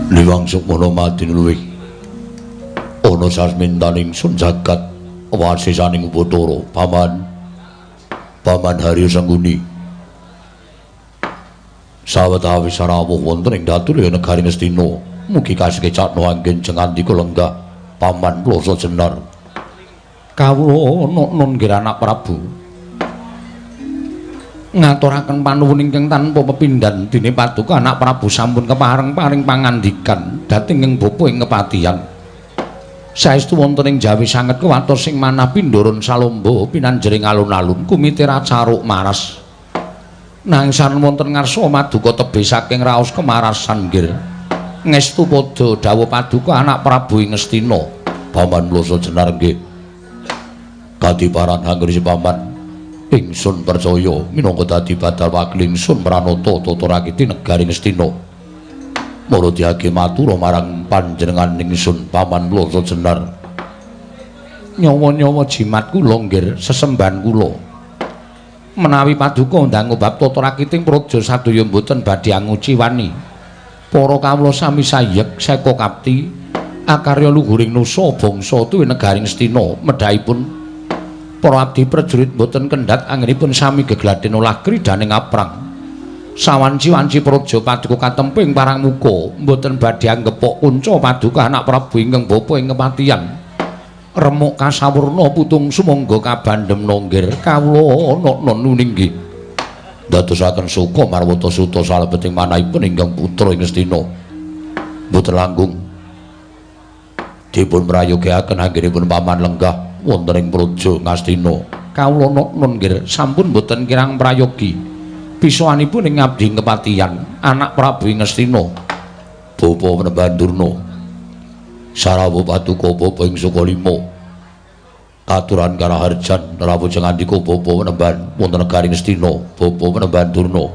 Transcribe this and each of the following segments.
Liwang sukmana madin luwih ana sasmintaning sun jagat wasisaning Bathara Paman Paman Haryo Sengkuni sawetawis rawuh wonten ing Datulya negari Ngastina mugi kasekecakna anggen jengandika lenggah Paman Ploso Jenar. Kawula nun nggih anak Prabu ngaturaken panuwun ingkang tanpa pepindhan dene paduka anak Prabu sampun kepareng paring pangandikan dhateng ing bapa ing kepatihan. Saestu wonten ing Jawi sanget kuwatos sing manah pindurun salomba pinanjering alun-alun kumite racaruk maras. Nanging sareng wonten ngarsa maduka tebih saking raos kemarasan nggih. Ngestu padha dawuh paduka anak Prabu ing Ngastina. Paman Ploso Jenar nggih. Kadiparan anggere paman ingsun percaya minangka dadi badal wakil ingsun pranata tata rakiti negari Ngastina. Mara diage matur marang panjenengan ingsun Paman Ploso Jenar. Nyawa-nyawa jimat kula nggih sesembahan kula. Menawi paduka ndang bab tata rakiting praja sadaya mboten badhe anguciwani. Para kawula sami sayek seka kapti akarya luhuring nusa bangsa tuwi negari Ngastina medhahipun para abdi prajurit mboten kendhat anggenipun sami gegladhen olah kridaning aprang. Sawanci-wanci praja paduka katempu ing parang muka mboten badhe anggepok kunca paduka anak Prabu ingkang bapa ing kepatihan. Remuk kasawurna putung sumangga kabandhem nggih kawula ana nuninggih. Dadosaken suka marwata suta salebeting manahipun ingkang putra ing Ngastina. Mboten langkung dipun prayogiaken anggenipun paman lenggah wonten ing praja Ngastina. Kawula nun nggih sampun mboten kirang prayogi. Pisowanipun ing ngabdi kepatihan anak Prabu ing Ngastina. Bapa Panembahan Durna sarawuh paduka bapa ing Sukalima katuran karaharjan rawuh jengandika bapa Panembahan wonten negari Ngastina bapa Panembahan Durna.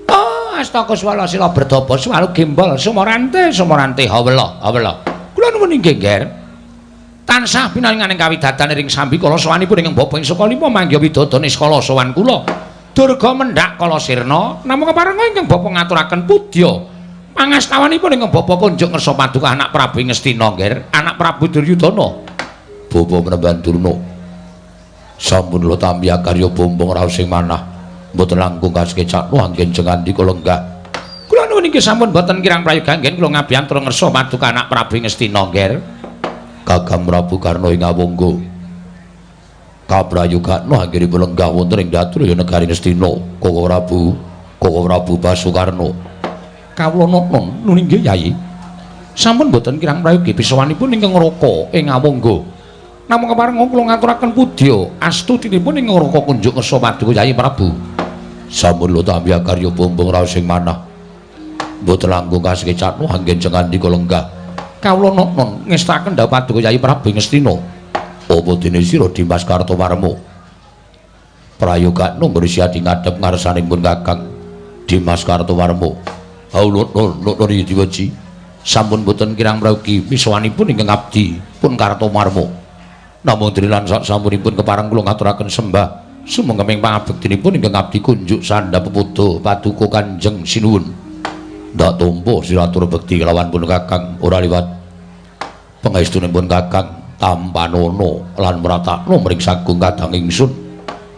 Oh astaka swala sila berdaba swalu gembol sumorante sumorante hawela hawela. Kula nuwun inggih nggih. Tansah pinaringan ing kawidadan ing sambikala sowanipun ing bapa ing Sukalima manggiha widodane niskala sowan kula. Durga mendhak kala sirna namung keparenga ingkang bapa ngaturaken pudya pangastawanipun ingkang bapa kunjuk ngersa paduka anak Prabu ing Ngastina nggih, anak Prabu Duryudana. Bapa Panembahan Durna sampun kula tampi akarya bombong raos sing manah mboten langkung kasekecakna anggen jengandika lenggah. Kula nuwun inggih sampun boten kirang prayoga anggen kula ngabiyantura ngersa paduka anak Prabu ing Ngastina nggih. Kakang Prabu Karna ing Awangga kaprayogakna anggenipun lenggah wonten ing Datulya negari Ngastina Koko Prabu Koko Prabu Basukarna. Kawula nun inggih Yayi. Sampun boten kirang prayogi pisowanipun ingkang Raka ing Awangga. Namung kepareng kula ngaturaken pudya astutinipun ingkang Raka kunjuk ngersa paduka Yayi Prabu. Sampun kula tampi akarya bombong raos sing manah mboten langkung kasekecakna anggen jengandika lenggah. Kawula nun ngestaken dawuh paduka Yayi Prabu ing Ngastina. Apa dene sira Dimas Kartowarma prayogakna ngrisi ati ngadhep ngarsanipun Kakang Dimas Kartowarma. Haulun nun diweji sampun boten kirang prayogi pisowanipun ingkang abdi pun Kartomarma. Namung drilan sak sampunipun kepareng kula ngaturaken sembah sumangga pangabektinipun ingkang abdi kunjuk sandhap pepuda paduka Kanjeng Sinuwun. Ndak tampa siratur bekti kelawan pun Kakang ora liwat pangestunipun Kakang tampanono lan mratakno mring sagung kadang ingsun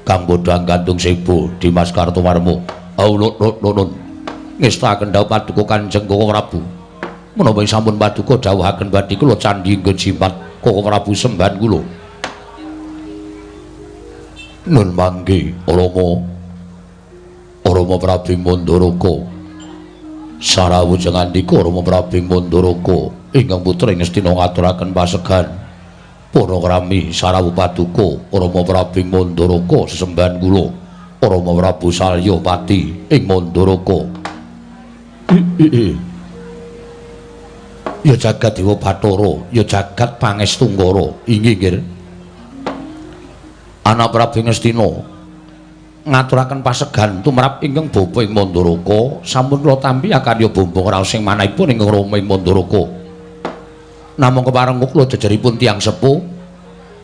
kang bodhang gantung sebo Dimas Kartowarma. Haulun nun ngestaken dawuh paduka Kanjeng Koko Prabu. Menapa sampun paduka dawuhaken badhe kula candhi nggo jimat Koko Prabu sembahan kula. Nun mangke Rama Rama Prabu Mandaraka sarawuh jengandika Rama Prabu Mandaraka ingkang putra ing Ngastina ngaturaken pasegan para krami sarawuh paduka Rama Prabu Mandaraka sesembahan kula Rama Prabu Salyapati ing Mandaraka. Ya jagat Dewa Bathara, ya jagat Pangestu-Ngara. Inggih nggih. Anak Prabu Ngastina ngaturaken pasegan tumrap ingkang bapa ing Mandaraka sampun kula tampi akarya bombong raos sing manahipun ingkang Rama ing Mandaraka. Namung kepareng kula jejeripun tiyang sepuh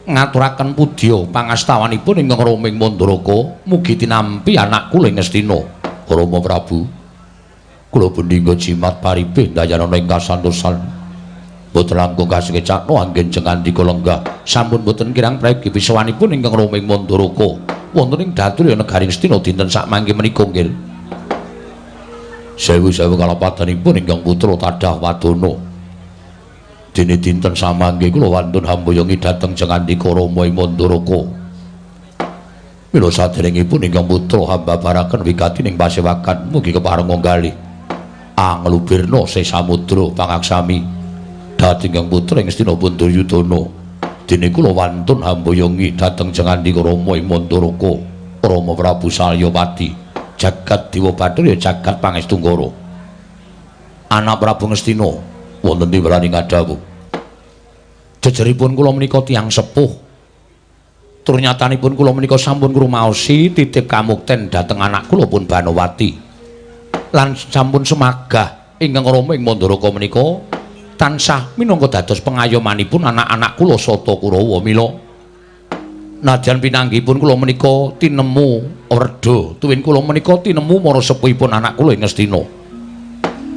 ngaturaken pudya pangastawanipun ingkang Rama ing Mandaraka mugi tinampi anak kula ing Ngastina. Rama Prabu Kula pundhingga jimat paripih dayanana ing kasantosan. Mboten langkung kasengecakno anggen jengandika lenggah. Sampun boten kirang prayogi pisawanipun ingkang Rama ing Mandaraka. Wonten ing Daturya negari Ngastina dinten sakmangke menika nggih. Sewu-sewu kalapatanipun ingkang putra Tadah Wadana. Dene dinten samangke kula wantun hamboyongi dhateng jengandika Rama ing Mandaraka. Mila saderengipun ingkang putra hambabaraken wigati ning pasewakan mugi kepareng nggalih anglubirna se samudra pangaksami dhateng ingkang putra ing Ngastina pun Duryudana. Dene kula wantun hamboyongi dhateng jengandika Rama ing Mandaraka, Rama Prabu Salyapati, jagat Dewa Bathara jagat Pangestu Ngara. Anak Prabu Ngastina wonten tiwrani ngadhawuh. Jejeripun kula menika tiyang sepuh. Tur nyatanipun kula menika sampun ngrumaosi titip kamukten dhateng anak kula pun Banowati. Lan sampun semagah ingkang Rama ing Mandaraka menika tansah minangka dados pengayomanipun anak-anak kula Sata Kurawa. Mila nadyan pinanggihipun kula menika tinemu werda tuwin kula menika tinemu mara sepuhipun anak kula ing Ngastina.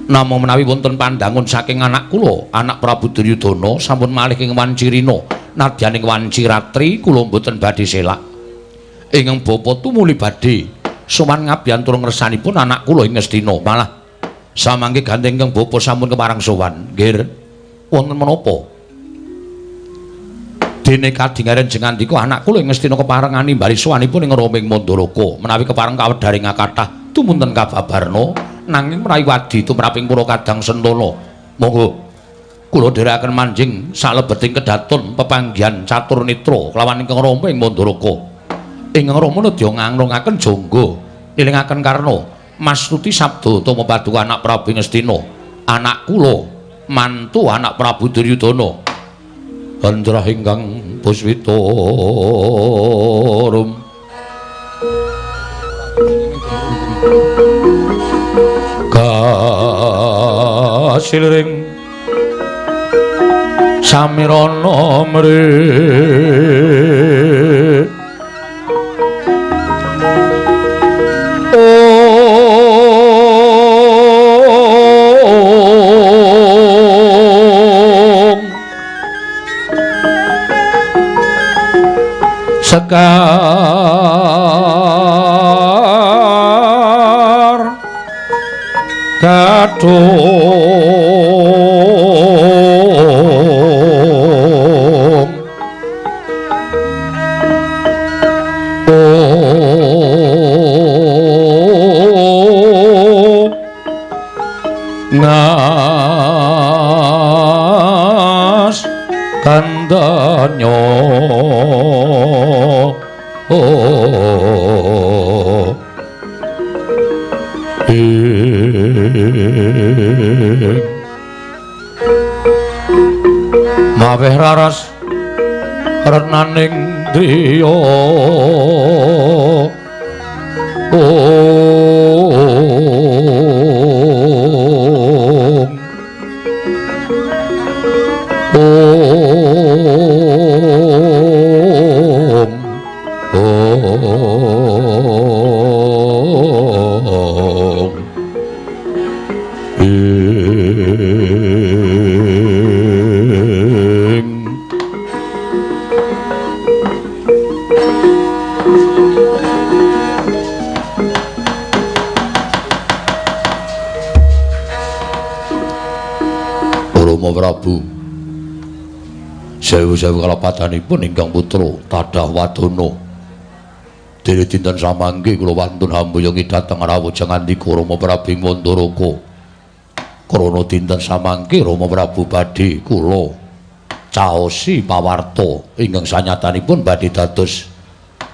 Namung menawi wonten pandangun saking anak kula, anak Prabu Duryudana sampun malih ing Wancirina, nadyan ing Wanciratri kula mboten badhe selak. Ingkang bapa tumuli badhe sowan ngabyantura ngersanipun anak kula ing Ngastina. Malah samangke gandeng ingkang bapa sampun kepareng sowan. Nggih, wonten menapa? Dene kadingaren jengandika anak kula ing Ngastina kepareng animbali sowanipun ing Rama ing Mandaraka. Menawi kepareng kawedharing kathah tumunten kababarna, nanging menawi wadi tumraping para kadang sentana, monggo kula dherekaken manjing salebeting kedaton pepanggihan catur netra kelawan ingkang Rama ing Mandaraka. Ingkang Rama nedya ngangrungaken jangga nilingaken karna mastuti sabda utama paduka anak Prabu Ngastina, anak kula mantu anak Prabu Duryudana. Andrah ingkang puswita rum kasilring samirana mri ong sekar gadung ngas kandanya maweh raras renaning driya ong ong ing Rama Prabu sewu-sewu kalapatanipun ingkang putra Tadah Wadana. Dene dinten samangke kula wantun hamboyongi dhateng rawuh jengandika Rama Prabu ing Mandaraka. Krana dinten samangke Rama Prabu badhe kula caosi pawarta ingkang sanyatanipun badhe dados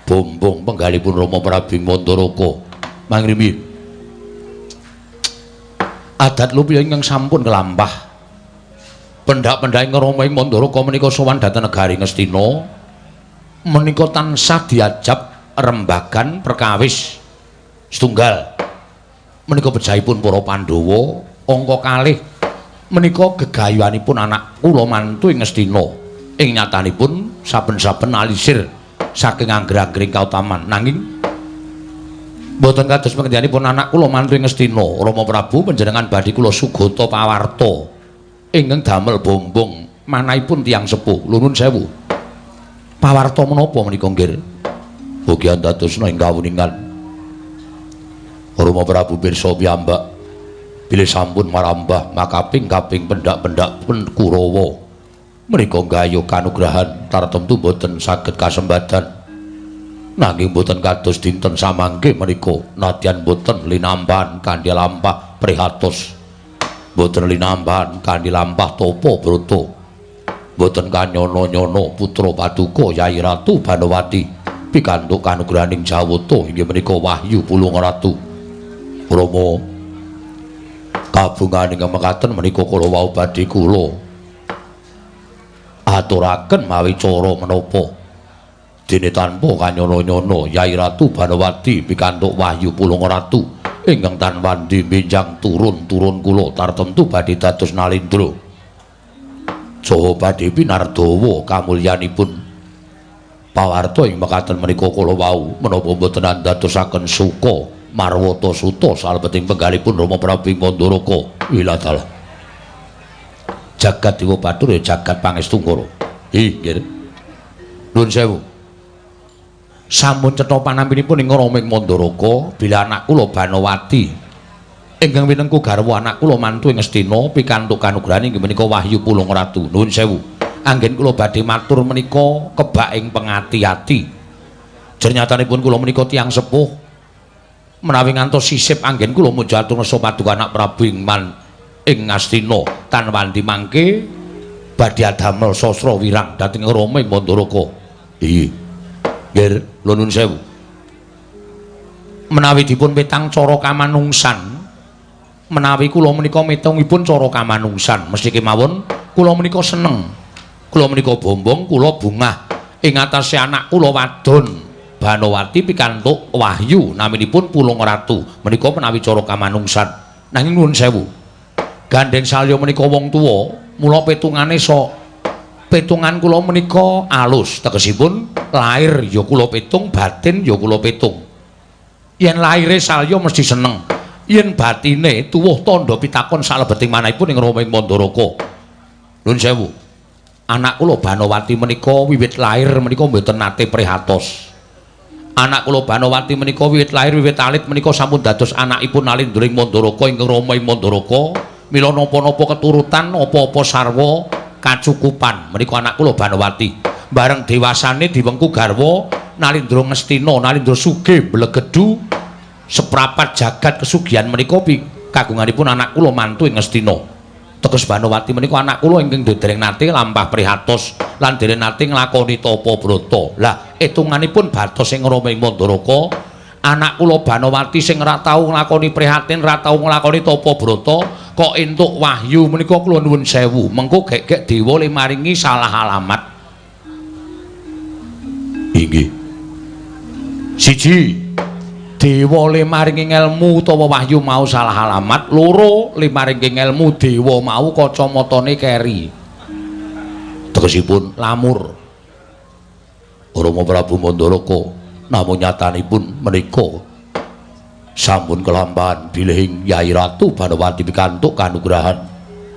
bombong penggalipun Rama Prabu ing Mandaraka. Mangrimi adat lupiya ingkang sampun kelampah. Pendak-pendak ing Rama ing Mandaraka menika sowan dhateng negari Ngastina menika tansah diajab rembagan perkawis setunggal menika pejahipun para Pandhawa. Angka kalih menika gegayuhanipun anak kula mantu ing Ngastina ing nyatanipun saben-saben alisir saking angger-anggering kautaman. Nanging Mboten kados pengendhanipun anak kula mantu ing Ngastina. Rama Prabu panjenengan badhe kula sugata pawarta ingkang damel bombong manahipun tiyang sepuh. Nuwun sewu. Pawarta menapa menika nggih? Ugi andadosna ing kawuningan. Rama Prabu pirsa piyambak bilih sampun marambah makaping-kaping pendak-pendak pun Kurawa. Menika nggayuh kanugrahan tartemtu mboten saged kasembadan. Nanging mboten kados dinten samangke menika nadyan mboten linambahan kanthi lampah prihatos, mboten linambahan kanthi lampah tapa brata, mboten kanyono-nyono putra paduka Yai Ratu Banowati pikantuk kanugrahaning Jawata inggih menika Wahyu Pulung Ratu. Rama, kabunganing mekaten menika kala wau badhe kula aturaken mawi cara menapa dene tanpa kanyono-nyono Yai Ratu Banowati pikantuk Wahyu Pulung Ratu ingkang tan wandi benjang turun-turun kula tartemtu badhe dados nalendra saha badhe pinardawa kamulyanipun. Pawarta ing mekaten menika kala wau menapa mboten andadosaken suka marwata suta salebeting penggalipun Rama Prabu Mandaraka. Iladalah jagat dewa bathara jagat pangestungkara. Nggih. Nuwun sewu. Sampun cetha panampinipun ing Rama ing Mandaraka bilih anak kula Banowati ingkang winengku garwa anak kula mantu ing Ngastina pikantuk kanugrahan inggih menika Wahyu Pulung Ratu. Nuwun sewu. Anggen kula badhe matur menika kebak ing pengati-ati. Jernyatanipun kula menika tiyang sepuh menawi ngantos sisip anggen kula muja atur nesa paduka anak Prabu ing man ing Ngastina tan wandi mangke badhe adamel sastra wirang dhateng Rama ing Mandaraka. Iya. Nggih, nuwun sewu. Menawi dipun petang cara kamanungsan, menawi kula menika mitungipun cara kamanungsan, mesti kemawon kula menika seneng. Kula menika bombong, kula bungah ing atase anak kula wadon Banowati pikantuk wahyu naminipun Pulung Ratu. Menika menawi cara kamanungsan. Nanging nuwun sewu. Gandeng salya menika wong tuwa, mula petungane sok petungan kula menika alus, tegesipun lahir ya kula petung, batin ya kula petung. Yen lahire salya mesti seneng, yen batine tuwuh tandha pitakon salebeting manahipun ing Rama ing Mandaraka. Nuwun sewu. Anak kula Banowati menika wiwit lahir menika mboten nate prihatos. Anak kula Banowati menika wiwit lahir wiwit alit menika sampun dados anakipun Nalendra ing Mandaraka ing Rama ing Mandaraka. Mila napa-napa keturutan apa-apa sarwa kacukupan menika anak kula Banowati. Bareng dewasane diwengku garwa Nalendra Ngastina, Nalendra sugih mblegedhu seprapat jagat kesugihan menika kagunganipun anak kula mantu ing Ngastina. Teges Banowati menika anak kula ingkang dereng nate lampah prihatos lan dereng nate nglakoni tapa brata. Lah etunganipun batos ing Rama ing Mandaraka, anak kula Banowati sing ora tau nglakoni prihatin, ora tau nglakoni tapa brata kok entuk wahyu menika kula nuwun sewu. Mengko gek-gek dewa le maringi salah alamat. Inggih. Siji, dewa le maringi ngelmu utawa wahyu mau salah alamat. Loro, le maringi ngelmu dewa mau kacamatane keri. Tegesipun lamur. Rama Prabu Mandaraka namung nyatanipun menika sampun kelampahan bilih Yai Ratu Banowati pikantuk kanugrahan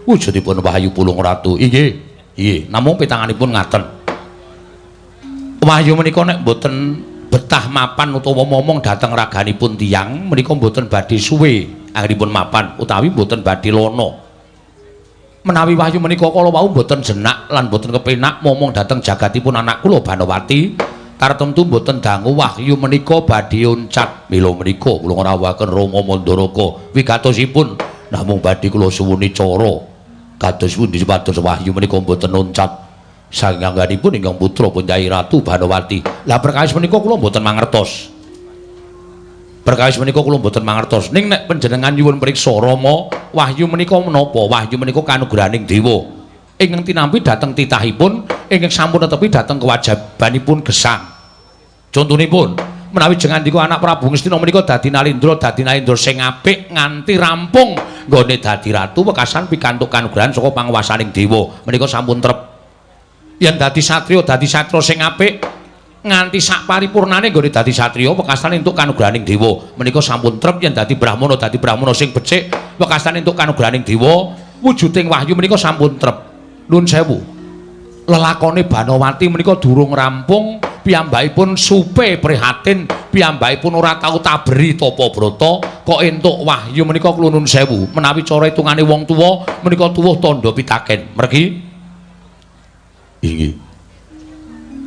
wujudipun Wahyu Pulung Ratu. Inggih, nggih, namung pitanganipun ngaten. Wahyu menika nek mboten betah mapan utawa momong dhateng raganipun tiyang menika mboten badhe suwe anggenipun mapan utawi mboten badhe lana. Menawi wahyu menika kala wau mboten jenak lan mboten kepenak momong dhateng jagatipun anak kula Banowati, tartemtu mboten dangu wahyu menika badhe uncat. Mila menika kula ngrawuhaken Rama Mandaraka wigatosipun namung badhe kula suwuni cara kados pundi supados wahyu menika mboten uncat saking angganipun ingkang putra pun Kyai Ratu Banowati. Lah perkawis menika kula mboten mangertos. Perkawis menika kula mboten mangertos. Ning nek panjenengan nyuwun priksa Rama, wahyu menika menapa? Wahyu menika kanugrahaning dewa ingkang tinampi dhateng titahipun ingkang sampun netepi dhateng kewajibanipun gesang. Contonipun menawi jengandika anak Prabu Ngastina menika dadi Nalendra, dadi Nalendra sing apik nganti rampung nggone dadi ratu wekasan pikantuk kanugrahan saka panguwasaning dewa menika sampun trep. Yen dadi satriya, dadi satriya sing apik Nganti sak paripurnane nggone dadi satriya wekasane entuk kanugrahaning dewa. Menika sampun trep yen dadi brahmana sing becik wekasane entuk kanugrahaning dewa, wujuding wahyu menika sampun trep. Nuwun sewu. Lelakone Banowati menika durung rampung, piyambakipun supe prihatin, piyambakipun ora tau taberi tapa brata, kok entuk wahyu menika kula nuwun sewu. Menawi cara hitungane wong tuwa menika tuwuh tandha pitaken. Mergi inggih.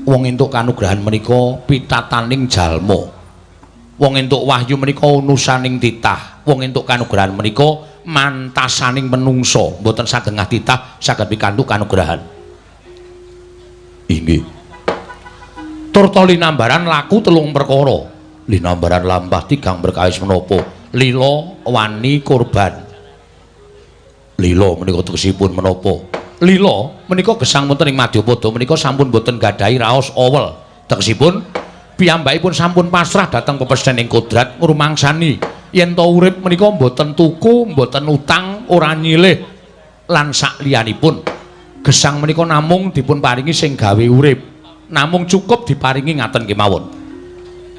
Wong entuk kanugrahan menika pitataning jalma. Wong entuk wahyu menika unusaning titah. Wong entuk kanugrahan menika mantasaning menungsa, mboten sadengah titah saged pikantuk kanugrahan. Inggih. Turta linambaran laku telung perkara. Linambaran lampah tigang perkawis menapa? Lila, wani, kurban. Lila menika tegesipun menapa? Lila menika gesang wonten ing Madyapada menika sampun boten gadhahi raos owel. Tegesipun piyambakipun sampun pasrah dhateng pepesthening kodrat ngrumangsani yen to urip menika mboten tuku, mboten utang, ora nyilih lan sakliyanipun. Gesang menika namung dipun paringi sing gawe urip. Namung cukup diparingi ngaten kemawon.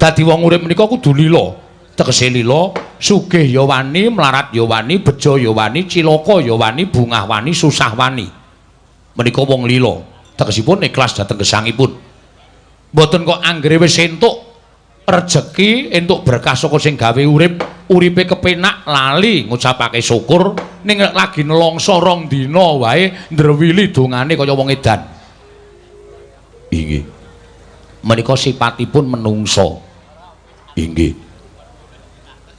Dadi wong urip menika kudu lila. Tegese lila, sugih ya wani, mlarat ya wani, bejo ya wani, cilaka ya wani, bungah wani, susah wani. Menika wong lila. Tegesipun ikhlas dhateng gesangipun. Mboten kok anggere wis entuk rejeki, entuk berkah saka sing gawe urip, uripe kepenak lali ngucapake syukur, ning lagi nelongso rong dina wae ndrewili dongane kaya wong edan. Inggih. Menika sipatipun menungsa. Inggih.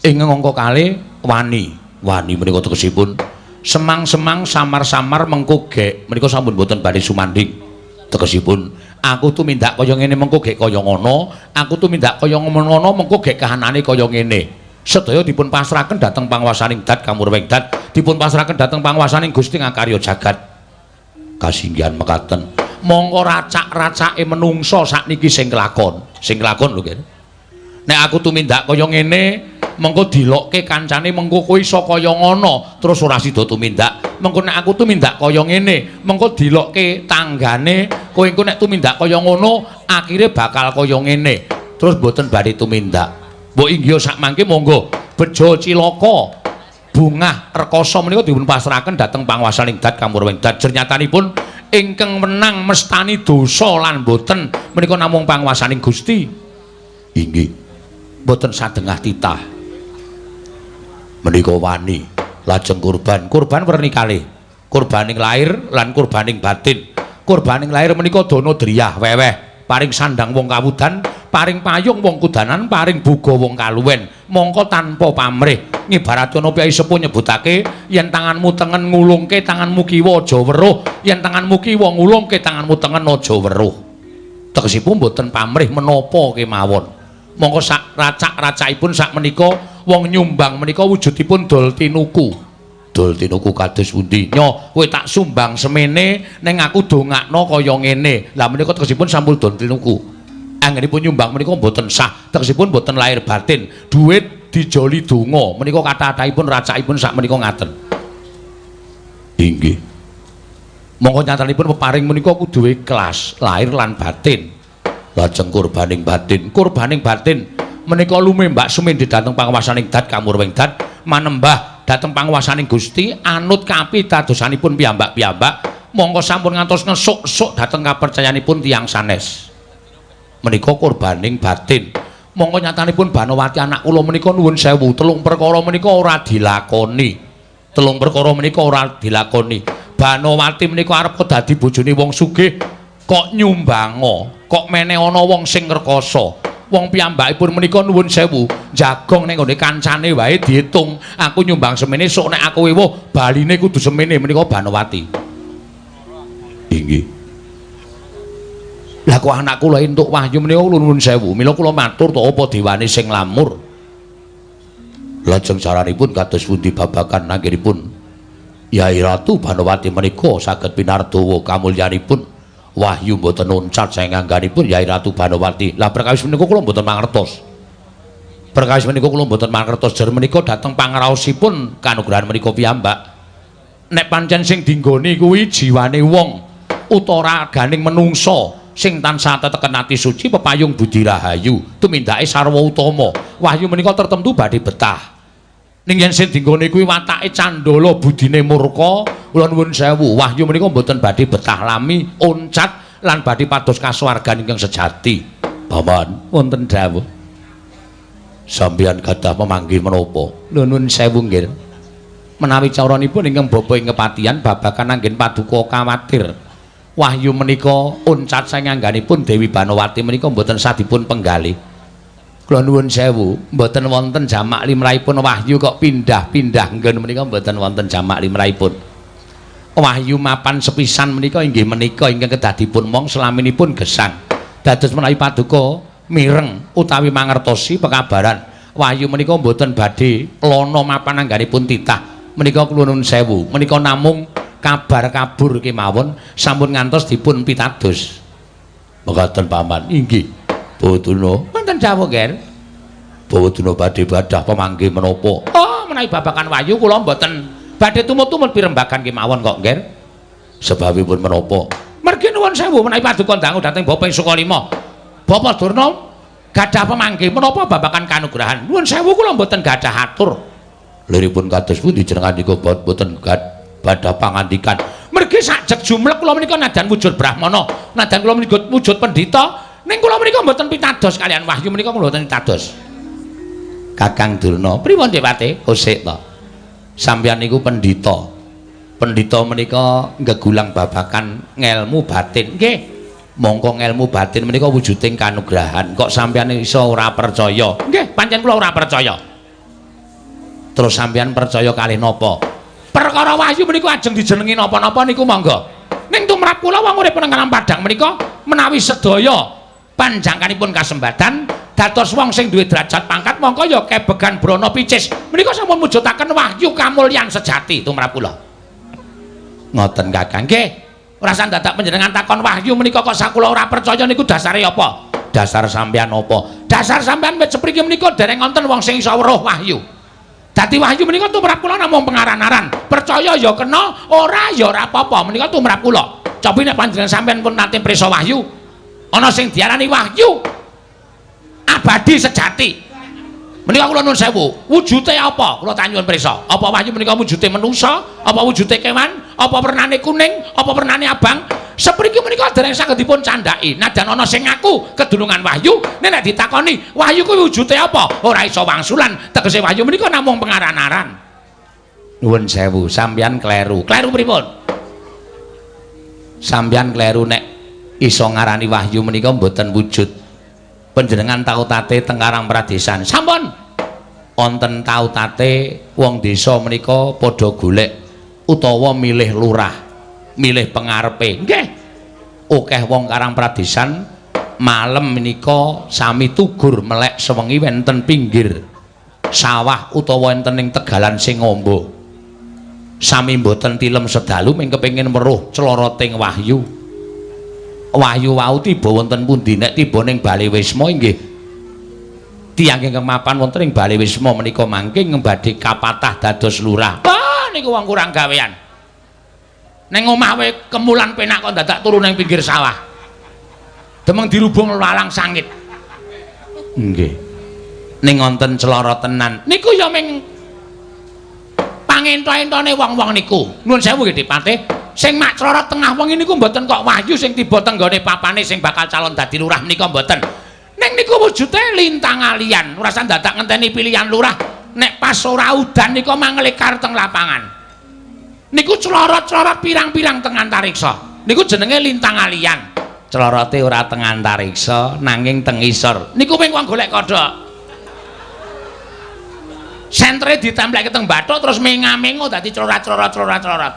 Ing angka kalih wani. Wani menika tegesipun semang-semang, samar-samar, mengko gek. Menika sampun boten badhe sumandhing. Tegesipun aku tumindak kaya ngene mengko gek kaya ngono, aku tumindak kaya ngono mengko gek kahanane kaya ngene. Sedaya dipun pasrahaken dhateng panguwasaning dat kamurwing dat, dipun pasrahaken dhateng panguwasaning Gusti ngakarya jagat. Kasinggihan mekaten. Mongko racak-racake menungsa sakniki sing kelakon, sing kelakon lho nggih. Nek aku tumindak kaya ngene, mengko dilokke kancane mengko kowe iso kaya ngono, terus ora sida tumindak. Mengko nek aku tumindak kaya ngene, mengko dilokke tanggane, kowe engko nek tumindak kaya ngono, akhire bakal kaya ngene. Terus mboten badhe tumindak. Mbok inggih sak mangke monggo bejo cilaka bungah rekoso menika dipun pasrahaken dhateng panguwasaning dat kamurwing dat. Jernyatanipun ingkang menang mestani dosa lan boten menika namung panguwasaning Gusti. Inggih. Mboten sadengah titah. Menika wani lajeng kurban. Kurban werni kalih. Kurbaning lahir lan kurbaning batin. Kurbaning lahir menika dana driyah weweh, paring sandang wong kawudan, paring payung wong kudanan, paring buga wong kaluwen. Mongko tanpa pamrih. Ngibarat ana piyai sepuh nyebutake yen tanganmu tengen ngulungke tanganmu kiwa aja weruh, yen tanganmu kiwa ngulungke tanganmu tengen aja weruh. Tegesipun mboten pamrih menapa kemawon. Mongko sak racak-racakipun sak menika wong nyumbang menika wujudipun dol tinuku. Dol tinuku kados pundi? Nyo, kowe tak sumbang semene ning aku dongakno kaya ngene. Lah menika tegesipun sampun dol tinuku. Anggenipun nyumbang menika mboten sah, tegesipun mboten lahir batin. Duit dijoli donga menika kathah-kathahipun racakipun sak menika ngaten. Inggih. Mongko nyatanipun peparing menika kudu ikhlas lahir lan batin. Lajeng kurbaning batin, kurbaning batin menika lumembak sumendhe dhateng panguwasaning dat kamurwing dat, manembah dhateng panguwasaning Gusti anut kapitadosanipun piyambak-piyambak. Mongko sampun ngantos ngesuk-suk dhateng kapercayanipun tiyang sanes. Menika kurbaning batin. Mongko nyatanipun Banowati anak kula menika nuwun sewu, telung perkara menika ora dilakoni. Telung perkara menika ora dilakoni. Banowati menika arep dadi bojone wong sugih kok nyumbango, kok meneh ana wong sing ngrekoso. Wong piyambakipun menika nuwun sewu, jagong ning nggone kancane wae diitung. Aku nyumbang semene, sok nek aku ewuh baline kudu semene menika Banowati. Inggih. Lah kok anak kula entuk wahyu menika nuwun sewu, mila kula matur to apa dewane sing lamur. Lajeng caranipun kados pundi babagan anggenipun Yai Ratu Banowati menika saged pinardawa kamulyanipun wahyu mboten nuncat saking angganipun Yai Ratu Banowati. Lah perkawis menika kula mboten mangertos. Perkawis menika kula mboten mangertos jer menika dhateng pangraosipun kanugrahan menika piyambak. Nek pancen sing dinggoni kuwi jiwane wong utawa raganing menungsa sing tansah teteken ati suci pepayung budi rahayu tumindake sarwa utama. Wahyu menika tertentu badhe betah. Ning yen sing dinggone kuwi watake candala budine murka, kula nuwun sewu, wahyu menika mboten badhe betah lami oncat lan badhe pados kasuwargan ingkang sejati. Paman, wonten dawuh. Sampeyan gadah pemanggih menapa? Lho nuwun sewu nggih. Menawi caranipun ingkang bapa ing kepatihan babagan anggen paduka kawatir. Wahyu menika oncat saking angganipun Dewi Banowati menika mboten sadipun penggalih. Kula nuwun sewu, mboten wonten jamak limrahipun wahyu kok pindah-pindah nggen menika mboten wonten jamak limrahipun. Wahyu mapan sepisan menika inggih menika ingkang kedadipun mong selaminipun gesang. Dados menawi paduka mireng utawi mangertosi pekabaran wahyu menika mboten badhe lana mapan angganipun titah. Menika kula nuwun sewu, menika namung kabar kabur kemawon sampun ngantos dipun pitados. Mekaten paman. Inggih. Bawaduna wonten dawuh nggih. Bawaduna badhe badah pemanggih menapa? Oh, menawi babagan wahyu kula mboten badhe tumut-tumut pirembagan kemawon kok nggih. Sebabipun menapa? Mergi nuwun sewu menawi paduka dangu dhateng Bapa ing Sukalima. Bapa Durna gadah pemanggih menapa babagan kanugrahan? Nuwun sewu kula mboten gadah atur. Liripun kados pundi jenengan niku mboten gadah pangandikan? Mergi sajeg jumlek kula menika nadan wujud brahmana, nadan kula menika wujud pendhita. Ning kula menika mboten pitados kalian wahyu menika kula mboten pitados. Kakang Durna, pripun Dewate? Osik to. Sampeyan niku pendhita. Pendhita menika nggegulang babakan ngelmu batin. Nggih. Mongko ngelmu batin menika wujuding kanugrahan. Kok sampeyan iso ora percaya? Nggih, pancen kula ora percaya. Terus sampeyan percaya kalih napa? Perkara wahyu menika ajeng dijenengi napa-napa niku monggo. Ning tumrap kula wong urip nang alam padhang menika menawi sedaya panjangkanipun kasembadan dados wong sing duwe derajat pangkat mongko ya kebegan brana picis menika sampun mujudaken wahyu kamulyan sejati tumrap kula. Ngoten Kakang. Nggih. Ora usah dadak panjenengan takon wahyu menika kok sakula ora percaya niku dasare apa? Dasar sampeyan apa? Dasar sampeyan wit sepriki menika dereng wonten wong sing iso weruh wahyu. Dadi wahyu menika tumrap kula namung pengaran-aran. Percaya ya kena, ora ya ora apa-apa. Menika tumrap kula. Cobi nek panjenengan sampeyan pun nate prisa wahyu, ana sing diarani wahyu abadi sejati. Menika kula nuwun sewu, wujude apa? Kula tanyuwun prisa. Apa wahyu menika wujude menungsa? Apa wujude kewan? Apa wernane kuning? Apa wernane abang? Sepriki menika dereng saged dipun candhaki. Najan ana sing ngaku kedunungan wahyu, nek ditakoni wahyu kuwi wujude apa? Ora iso wangsulan. Tegese wahyu menika namung pengaran-aran. Nuwun sewu, sampeyan kleru. Kleru pripun? Sampeyan kleru nek iso ngarani wahyu menika mboten wujud. Panjenengan tau tate teng Karang Pradesan. Sampun. Wonten tau tate wong desa menika padha golek utawa milih lurah, milih pengarepe. Nggih. Akeh wong Karang Pradesan malem menika sami tugur melek sewengi wonten pinggir sawah utawa wonten ing tegalan sing ngombo. Sami mboten tilem sedalu ming kepengin weruh cloroting wahyu. Wahyu wau tiba wonten pundi? Nek tiba ning Bale Wisma inggih tiyang ingkang mapan wonten ing Bale Wisma menika mangke badhe kapatah dados lurah. Wah, niku wong kurang gawean. Ning omah wae kemulan penak kok dadak turu ning pinggir sawah. Demeng dirubung lalang sangit. Nggih. Ning wonten celoro tenan. Niku ya ming pangento-entone wong-wong niku. Nuwun sewu nggih Dipate. Sing mak clorot tengah wengi niku mboten kok wahyu sing tiba tenggone papane sing bakal calon dadi lurah menika mboten. Ning niku wujude lintang alian. Ora usah dadak ngenteni pilihan lurah. Nek pas ora udan nika manglekar teng lapangan. Niku clorot-clorot pirang-pirang teng antariksa. Niku jenenge lintang alian. Clorote ora teng antariksa nanging teng isor. Niku mung wong golek kodhok. Sentre ditempleke teng bathuk terus menga-mengo dadi clorot-clorot clorot-clorot.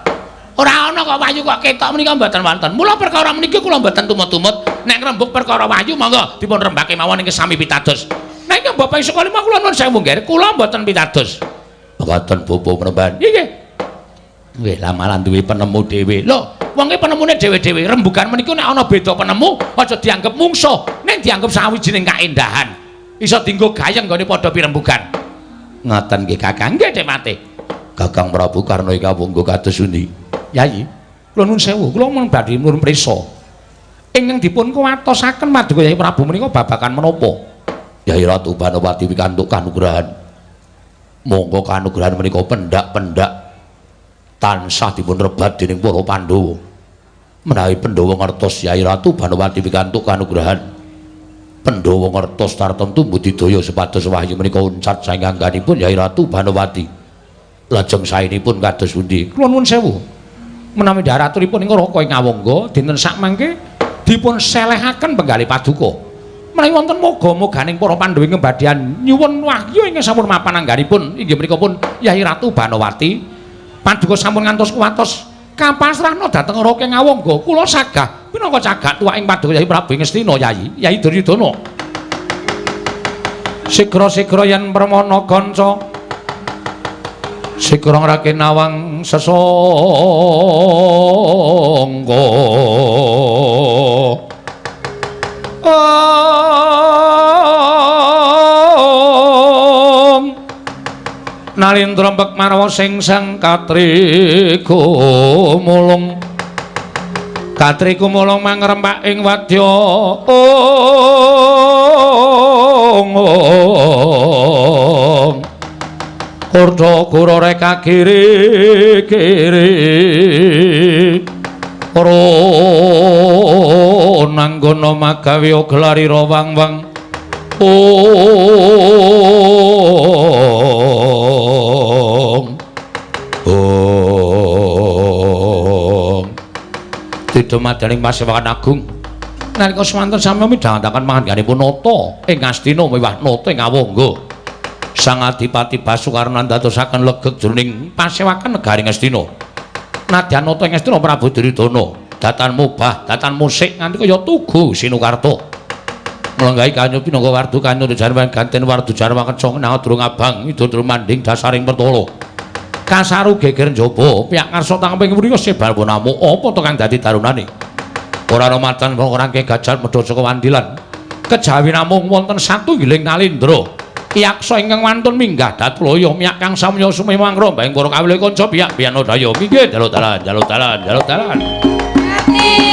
Ora ana kok wahyu kok ketok menika mboten wonten. Mula perkara meniki kula mboten tumut-tumut. Nek ngrembug perkara wahyu monggo dipun rembake mawon ing sami pitados. Nek ing Bapak Sukalima kula nuwun sewu nggih, kula mboten pitados. Mekaten bapa Mremban. Nggih. Nggih, lamalan duwe penemu dhewe. Lho, wonge penemune dhewe-dhewe. Rembugan menika nek ana beda penemu aja dianggep mungsuh, ning dianggep sawijining kaendahan. Iso dienggo gayeng nggone padha pirembugan. Ngoten nggih Kakang. Nggih, Dewate. Kakang Prabu Karna ing kawungga kados pundi? Yayi, kula nuwun sewu, kula mung badhe nyuwun prisa. Ingkang dipun kuwatosaken Paduka Yai Prabu menika babagan menapa? Yai Ratu Banowati pikantuk kanugrahan. Monggo kanugrahan menika pendak-pendak tansah dipun rebat dening para Pandhawa. Menawi Pandhawa ngertos Yai Ratu Banowati pikantuk kanugrahan, Pandhawa ngertos tartemtu budidaya supados wahyu menika uncat saking angganipun Yai Ratu Banowati. Lajeng saenipun kados pundi? Kula nuwun sewu. Menawi dharaturipun ing Raka ing Awangga dinten sakmangke dipun selehaken penggalih paduka. Menawi wonten moga-moganing para Pandhawa ing badhean nyuwun wahyu ingkang sampun mapan angganipun inggih menika pun Yai Ratu Banowati. Paduka sampun ngantos kuwatos kapasrahna dhateng Raka ing Awangga. Kula sagah pinangka cagak tuwaking Paduka Yai Prabu ing Ngastina Yai, Yai Duryudana. Sigra-sigra yen permana kanca sigra ngrake nawang sesangga. Om Nalindra mbek marwa sing sang katri gumulung. Katri gumulung mangrempak ing wadya. Om Kurda kura reka kiri kiri Ronanggana magawe gelarira wang-wang. Om Om Tidumadaning Pasewakan Agung nalika swanten sami midhangetaken pangandhanipun nata ing Ngastina miwah nata ing Awangga. Sang Adipati Basukarna ndadosaken legeg jroning pasewakan negari Ngastina. Nadyan nata ing Ngastina Prabu Duryudana datan mubah, datan musik nganti kaya tugu Sinukarta. Mlenggahi kanyu pinangka wardu kanyu jarwan ganten wardu jarwa kencong nadrung abang idul manding dasaring pertala. Kasaru geger njaba piyak ngarsa tangping mrika sebal bonamu apa to kang dadi darunane. Ora ana macan ora rangke gajah medha saka wandilan. Kejawi namung wonten satunggiling nalindra. Yaksa ingkang wantun minggah datulaya miyak kang samya sumemang rombang para kawula kanca piyak piyanodaya minggir jaluk dalan jaluk dalan jaluk dalan. Yeah.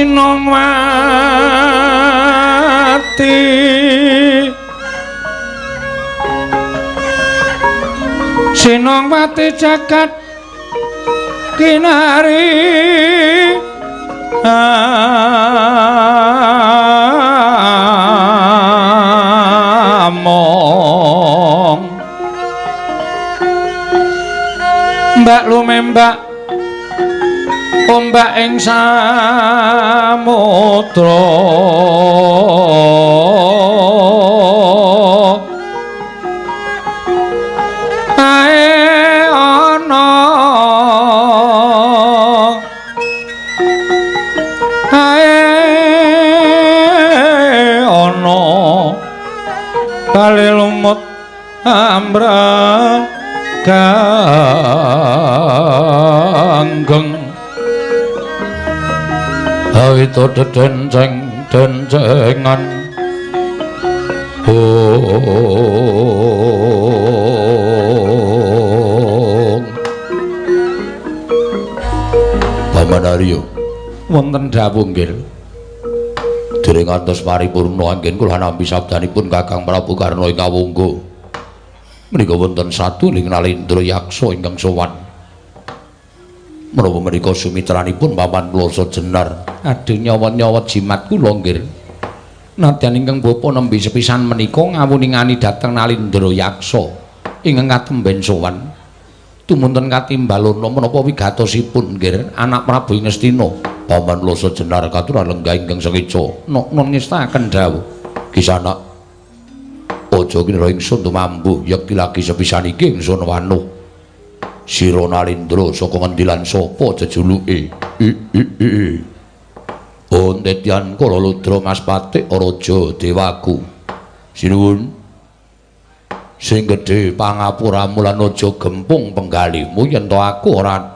Sinongwati Sinongwati jagat kinari among mbak lumembak ombak ing samudra ae ana ae ana bali lumut amra ganggeng awito dedenceng dencengan ong. Paman Arya, wonten dawuh nggih. Dereng ngantos paripurna anggen kula nampi sabdanipun Kakang Prabu Karna ing kawungga. Menika wonten satuling Nalendra Yaksa ingkang sowan. Menapa menika sumitranipun Paman Klasa Jenar? Adhe nyawa-nyawa jimat kula nggih. Nadyan ingkang bapa nembe sepisan menika ngawuningani dhateng Nalendra Yaksa ingkang katemben sowan. Tumunten katimbalana menapa wigatosipun nggih anak Prabu Ngastina. Paman Klasa Jenar katuran lenggah ingkang sekeca. Nok ngestakaken dawuh. Kisanak, aja kira ingsun tumambuh yekti lagi sepisan iki ingsun wanuh. Sira Nalendra saka ngendi lan sapa jejuluke? Ontetyan kala ludra Mas Patik Raja Dewaku. Sinuwun. Sing gedhe pangapuramu lan aja gempung penggalihmu yen to aku ora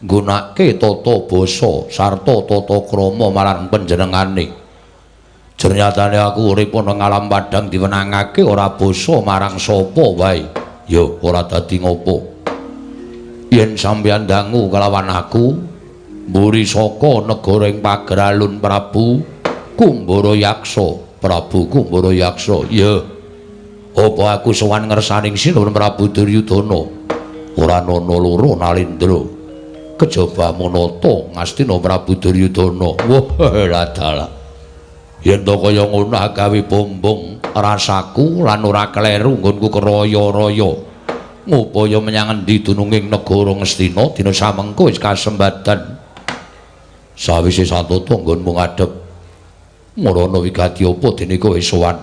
nggunake tata basa sarta tata krama marang panjenengane. Jernyatane aku urip ana ngalam padhang diwenangake ora basa marang sapa wae. Ya ora dadi ngopo. Yen sampeyan dangu kelawan aku mburi saka negara ing Pageralun Prabu Kumbara Yaksa. Prabu Kumbara Yaksa. Ya. Apa aku sowan ngersaning Sinuwun Prabu Duryudana? Ora ana loro Nalendra. Kejaba manata Ngastina Prabu Duryudana. Wah, ladalah. Yen to kaya ngono agawe bombong rasaku lan ora kleru nggonku keraya-raya. Ngupaya menyang endi dununging negara Ngastina dina samengko wis kasembadan. Sawise satata nggonmu ngadhep marana wigati apa dene kowe sowan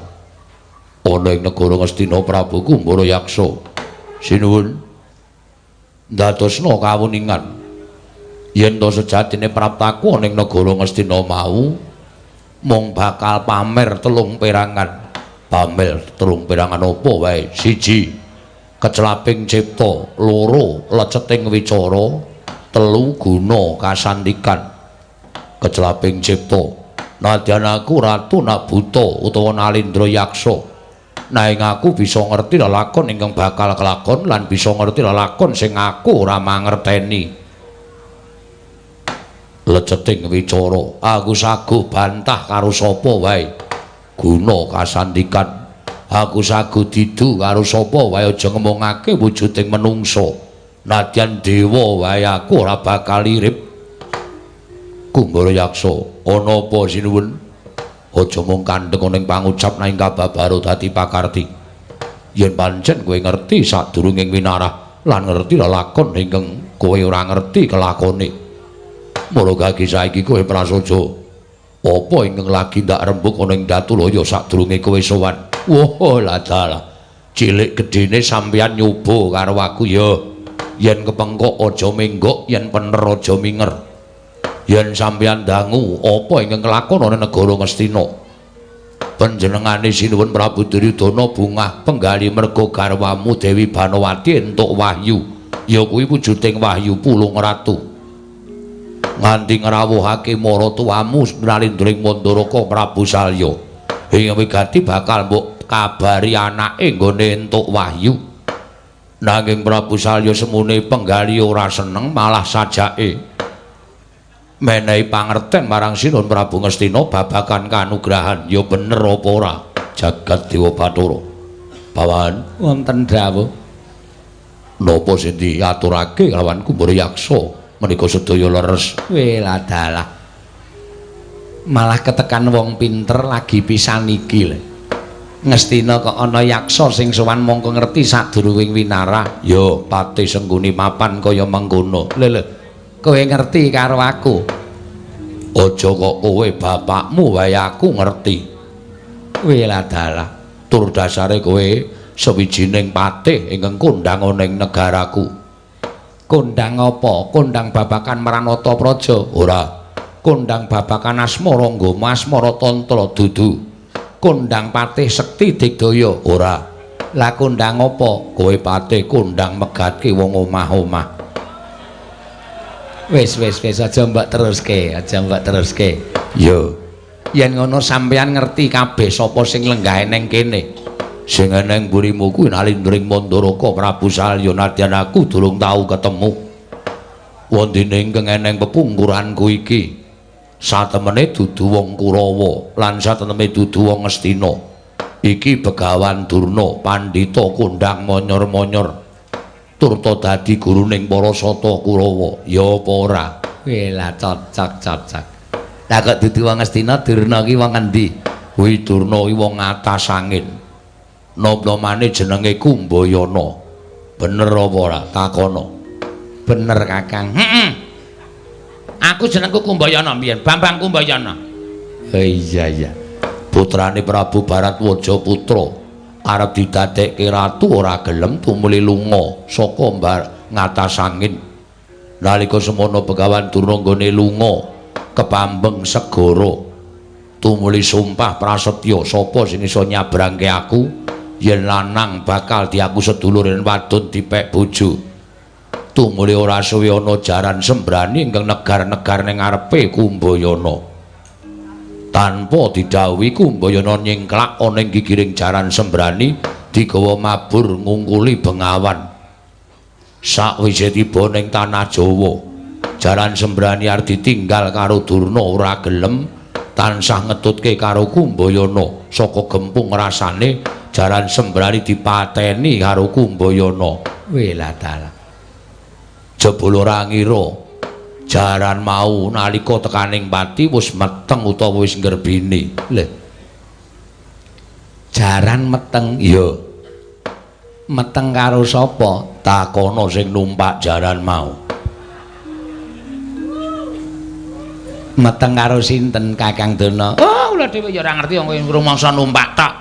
ana ing negara Ngastina Prabu Kumbara Yaksa. Sinuwun. Ndadosna kawuningan yen to sejatine praptaku ana ing negara Ngastina mau mung bakal pamer telung perangan. Pamer telung perangan apa wae? Siji, kecelaping cipta, loro leceting wicara, telu guna kasantikan. Kecelaping cipta, nadyan aku ratu nak buta utawa Nalendra Yaksa, nanging aku bisa ngerti lelakon ingkang bakal kelakon lan bisa ngerti lelakon sing aku ora mangerteni. Leceting wicara, aku saguh bantah karo sapa wae. Guna kasantikan, aku saguh didu karo sapa wae aja ngemongake wujuding menungsa. Nadyan dewa wae aku ora bakal irip. Kumbara Yaksa, ana apa sinuwun? Aja mung kandhek ana ing pangucap nanging kababaro dadi pakarti. Yen pancen kowe ngerti sadurunging winarah lan ngerti lelakon ingkang kowe ora ngerti kelakone. Mula gagi saiki kowe prasaja. Apa ingkang lagi ndak rembug ana ing Datulaya sadurunge kowe sowan? Wah, ladalah. Cilik gedene sampeyan nyoba karo aku ya. Yen kepengkok aja menggok, yen pener aja minger. Yen sampeyan dangu apa ingkang kelakon ana negara Ngastina? Panjenengane Sinuwun Prabu Duryudana bungah penggali merga garwamu Dewi Banowati entuk wahyu. Ya kuwi wujuding wahyu Pulung Ratu. Nganti ngrawuhake maratuwamu Nalendra ing Mandaraka Prabu Salya. Ing wigati bakal mbok kabari anake nggone entuk wahyu. Nanging Prabu Salya semune penggali ora seneng malah sajake. Menehi pangerten marang Sinun Prabu Ngastina babagan kanugrahan. Ya bener apa ora? Jagat Dewa Bathara. Bawahan wonten dawuh. Napa sing diaturake kelawan Kumbara Yaksa menika sedaya leres? Weladalah. Malah ketekan wong pinter lagi pisan iki lho. Ngastina kok ana yaksa sing sowan mongko ngerti sadurunge winarah. Ya Patih Sengguni mapan kaya mengkono. Lho lho, kowe ngerti karo aku? Aja kok kowe bapakmu wae aku ngerti. Weladalah. Tur dasare kowe sawijining patih ingkang kondhang ana ing negaraku. Kondhang apa? Kondhang babakan Mranata Praja? Ora. Kondhang babakan Asmara Nggama Asmara Tantra? Dudu. Kondhang patih sekti digdaya? Ora. Lah kondhang apa? Kowe patih kondhang megatke wong omah-omah. Wis wis wis aja mbok teruske, aja mbok teruske. Ya. Yen ngono sampeyan ngerti kabeh sapa sing lenggahe ning kene. Sing eneng mburimu kuwi Nalindring Mandaraka Prabu Salya nadyan aku durung tau ketemu. Wondene ingkang eneng pepungkuranku iki satemene dudu wong Kurawa lan satemene dudu wong Ngastina. Iki Begawan Durna pandhita kondhang monyor-monyor turta dadi guruning para sata Kurawa. Ya apa ora? Wela cocok cocok. Lah kok dudu wong Ngastina, Durna ki wong endi? Kuwi Durna ki wong atas angin. Nom-nomane jenenge Kumbayana. Bener apa ora? Takono. Bener Kakang. Heeh. Aku jenengku Kumbayana mbiyen, Bambang Kumbayana. Oh iya iya. Putrane Prabu Baratwaja Putra arep didadekke ratu ora gelem tumuli lunga saka ngatas angin. Nalika semono Begawan Durna nggone lunga kepambeng segara. Tumuli sumpah prasetya sapa sing iso nyabrangke aku yen lanang bakal diaku sedulur yen wadon dipek bojo. Tumuli ora suwe ana jaran sembrani ingkang negar-negar ning ngarepe Kumbayana. Tanpa didhawuhi Kumbayana nyingklak ana ing gigiring jaran sembrani digawa mabur ngungkuli bengawan. Sakwise tiba ning tanah Jawa, jaran sembrani arep ditinggal karo Durna ora gelem tansah ngetutke karo Kumbayana. Saka gempung rasane jaran sembrani dipateni karo Kumbayana. Weladalah. Jebul ora ngira jaran mau nalika tekaning pati wis meteng utawa wis nggerbini. Lho. Jaran meteng? Iya. Meteng karo sapa? Takono sing numpak jaran mau. Meteng karo sinten Kakang Durna? Oh, kula dhewe ya ora ngerti wong kowe rumangsa numpak tok.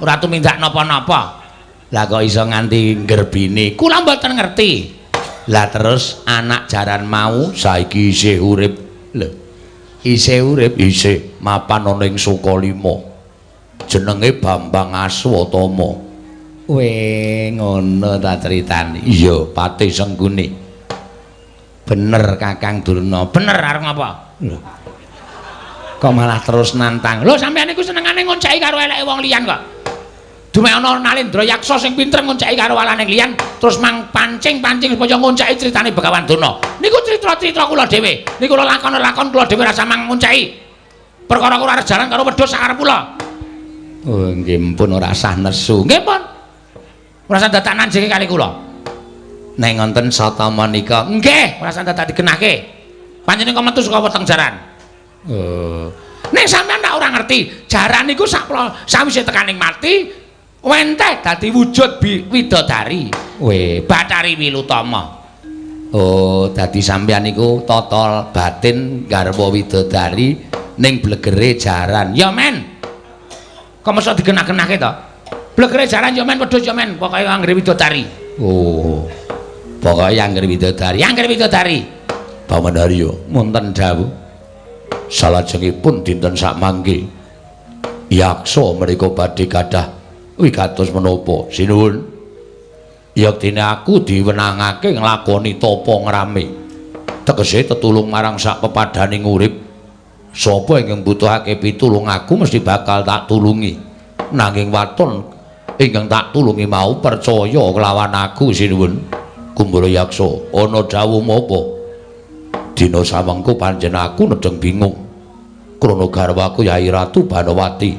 Ora tumindak napa-napa. Lah kok iso nganti nggerbini? Kula mboten ngerti. Lah terus anak jaran mau saiki isih urip. Lho. Isih urip? Isih mapan ana ing Sukalima. Jenenge Bambang Aswatama. Weh, ngono ta critane. Iya, Patih Sengguni. Bener Kakang Durna. Bener arep ngapa? Lho. Kok malah terus nantang? Lho sampeyan iku senengane ngonceki karo eleke wong liyan kok. Dume ana Nalendra Yaksa sing pinter ngonceki karo walane liyan, terus mang pancing-pancing supaya ngonceki critane Begawan Durna. Niku crita-crita kula dhewe. Niku kula lakon-lakon kula dhewe rasa mang ngonceki. Perkara kula arep jaran karo wedhus sakarep kula. Oh nggih pun ora sah nesu. Nggih pun. Ora sah dadak nanjinge kali kula. Nek ngonten sata menika nggih ora sah dadak digenahke. Panjenengan kok metu saka weteng jaran. Oh. Nek sampeyan tak ora ngerti, jaran niku sawise tekaning mati wenteh dadi wujud widodari. Weh, Bathari Wilutama. Oh, dadi sampeyan niku tata batin garwa widodari ning blegere jaran. Ya men. Kok mosok digenah-genahke to? Blegere jaran ya men, wedhus ya men, pokoke anggere widodari. Oh. Pokoke anggere widodari, anggere widodari. Paman Haryo, wonten dawuh. Salajengipun dinten sakmangke yaksa menika badhe gadah wigatos menapa? Sinuwun. Yektine aku diwenangake nglakoni tapa ngrame. Tegese tetulung marang sak pepadaning urip. Sapa ingkang mbutuhake pitulung aku mesti bakal tak tulungi. Nanging waton ingkang tak tulungi mau percaya kelawan aku sinuwun. Kumbara Yaksa, ana dawuh menapa? Dina samengko pancen aku nedheng bingung. Krana garwaku Yai Ratu Banowati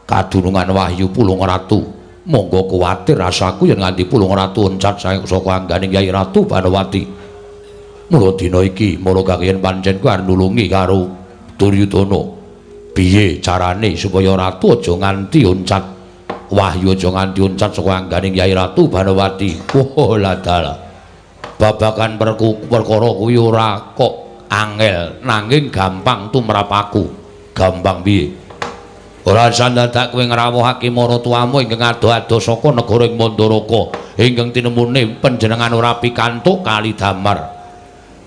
kadunungan wahyu Pulung Ratu. Monggo kuwatir rasaku yen nganti Pulung Ratu oncat saka angganing Yai Ratu Banowati. Mula dina iki mara kakeyen pancen ku arep nulungi karo Duryudana. Piye carane supaya ratu aja nganti oncat wahyu aja nganti oncat saka angganing Yai Ratu Banowati. Oh ladalah. Babagan perkara kuwi ora kok angel nanging gampang tumrap aku. Gampang piye? Ora sandadak kowe ngrawuhake maratuwamu ingkang adoh-adoh saka negara ing Mandaraka ingkang tinemune panjenengan ora pikantuk kali damar.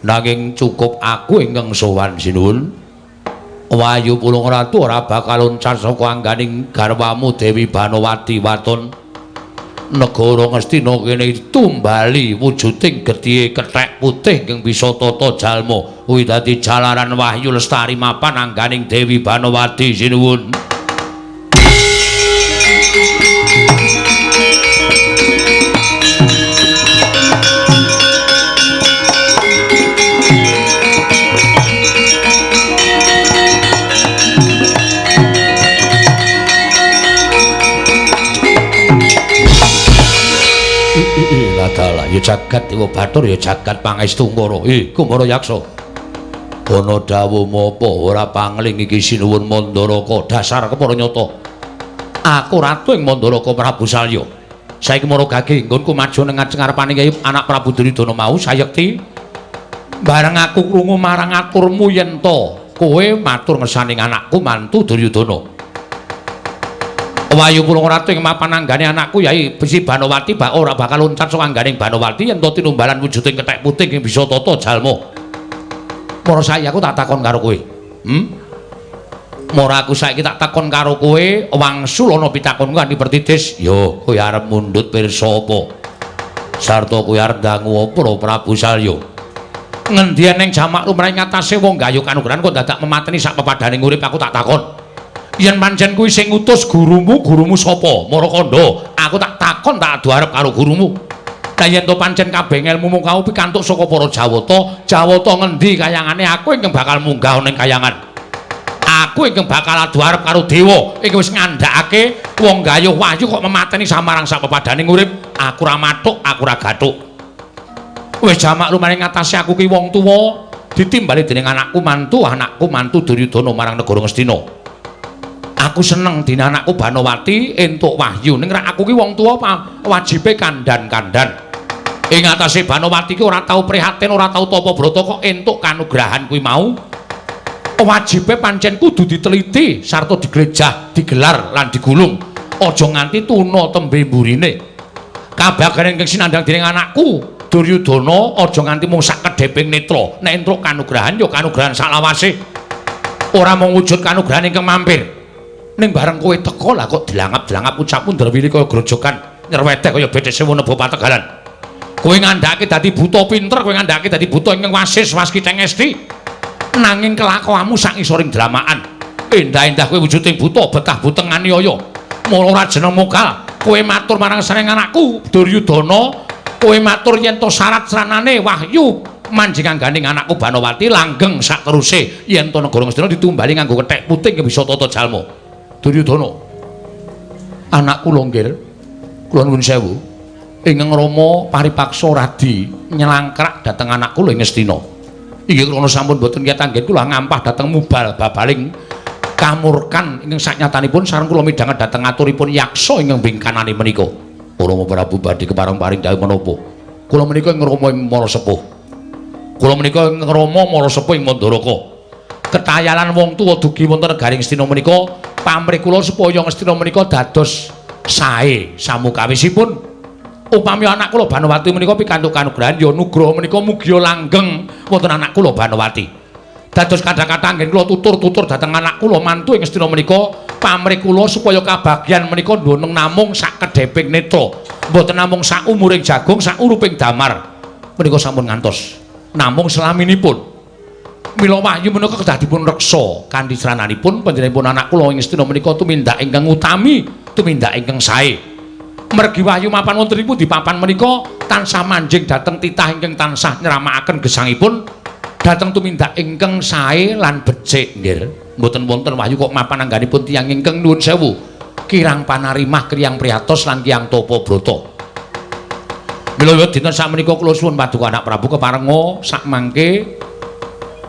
Nanging cukup aku ingkang sowan sinuwun. Wahyu Pulung Ratu ora bakal loncat saka angganing garwamu Dewi Banowati waton. Negara Ngastina kene tumbali wujuding gethihe kethek putih ingkang bisa tata jalma kuwi dadi jalaran wahyu lestari mapan angganing Dewi Banowati sinuwun. Ladalah ya jagat Dewa Bathara ya jagat pangestu Ngara. Kumara Yaksa. Ana dawuh apa ora pangling iki sinuwun Mandaraka dasar kepara nyata. Aku ratu ing Mandaraka Prabu Salya. Saiki mara gage nggonku maju ning ngarepane Kyai anak Prabu Duryudana mau sayekti bareng aku krungu marang aturmu yen to kowe matur ngersaning anakku mantu Duryudana. Wahyu Pulung Ratu ing mapan anggane anakku Yai Besi Banowati bak ora bakal loncat saka angganing Banowati yen to tinumbalan wujuding kethek putih ing bisa tata jalma. Mara saiki aku tak takon karo kowe. Mara aku saiki tak takon karo kowe wangsul ana pitakonku kanthi pertidis. Yo, kowe arep mundhut pirsa apa? Sarta kowe arep dangu apa Prabu Salya? Ngendi ning jamak lumrah ing atase wong gayuh kanugrahan kok dadak memateni sak pepadhaning urip aku tak takon. Yen pancen kuwi sing ngutus gurumu, gurumu sapa? Mara kandha, aku tak takon tak adu arep karo gurumu. Lah yen to pancen kabeh ngelmumu kau pikantuk saka para Jawata, Jawata ngendi kayangane aku ingkang bakal munggah ning kayangan. Aku ingkang bakal adu arep karo dewa ingkang wis ngandhakake wong gayuh wahyu kok memateni samarang sak pepadhaning urip. Aku ora mathuk, aku ora gathuk. Wis jamak lumrah ngatasi aku ki wong tuwa ditimbali dening anakku mantu Duryudana marang negara Ngastina. Aku seneng dina anakku Banowati entuk wahyu ning rak aku ki wong tuwa wajibe kandhan-kandhan. Ing atase Banowati ki ora tau prihatin, ora tau tapa brata kok entuk kanugrahan kuwi mau. Wajibe pancen kudu diteliti sarta diglejah, digelar lan digulung. Aja nganti tuna tembe mburine. Kabagane ingkang sinandhang dening anakku Duryudana aja nganti mung sak kedheping netra. Nek entuk kanugrahan ya kanugrahan saklawase. Ora mung wujud kanugrahan ingkang mampir. Ning bareng kowe teka lah kok dilangap-dilangap ucapmu ndrewili kaya grojokan nyerwedeh kaya bedhe sewu neba pategalan. Kowe ngandhake dadi buta pinter, kowe ngandhake dadi buta ingkang wasis waskiteng esti. Nanging kelakuanmu sak ngisoring dramaan. Endah-endah kowe wujuding buta betah buteng aniaya. Mula ora jeneng mokal. Kowe matur marang sareng anakku Duryudana, kowe matur yen to syarat sranane wahyu manjing angganing anakku Banowati langgeng sak teruse yen to negara Ngastina ditumbali nganggo kethek putih bisa tata jalma. Duryudana, anakku lho nggir, kula nuwun sewu, ingkang Rama paripaksa radi nyelangkrak dhateng anakku lho ing Ngastina. Inggih krana sampun boten kiyat anggen kula ngampah dhateng mubal babaling kamurkan ingkang saknyatanipun sareng kula midhanget dhateng aturipun yaksa ingkang bingkanane menika. Rama Prabu badhe kepareng paring dawuh menapa? Kula menika ing Rama ing Mara Sepuh. Kula menika ing Rama Mara Sepuh ing Mandaraka. Ketayalan wong tuwa dugi wonten negaring Ngastina menika pamrih kula supaya Ngastina menika dados sae samukawisipun. Upami anak kula Banowati menika pikantuk kanugrahan ya nugraha menika mugia langgeng wonten anak kula Banowati. Dados kathah-kathah anggen kula tutur-tutur dhateng anak kula mantu ing Ngastina menika pamrih kula supaya kabagyan menika ndoneng namung sak kedheping netra, mboten namung sak umuring jagung, sak uruping damar. Menika sampun ngantos namung selaminipun. Mila wahyu menika kedah dipun reksa kanthi srananipun panjenenganipun anak kula ing Ngastina menika tumindak ingkang utami, tumindak ingkang sae. Mergi wahyu mapan wonten ing pundi papan menika tansah manjing dhateng titah ingkang tansah nyramakaken gesangipun Dhateng tumindak ingkang sae lan becik nggih. Mboten wonten wahyu kok mapan angganipun tiyang ingkang nuwun sewu kirang panarimah kriyang priyatos lan kyang tapa brata. Mila dinten sakmenika kula suwun paduka anak Prabu keparenga sakmangke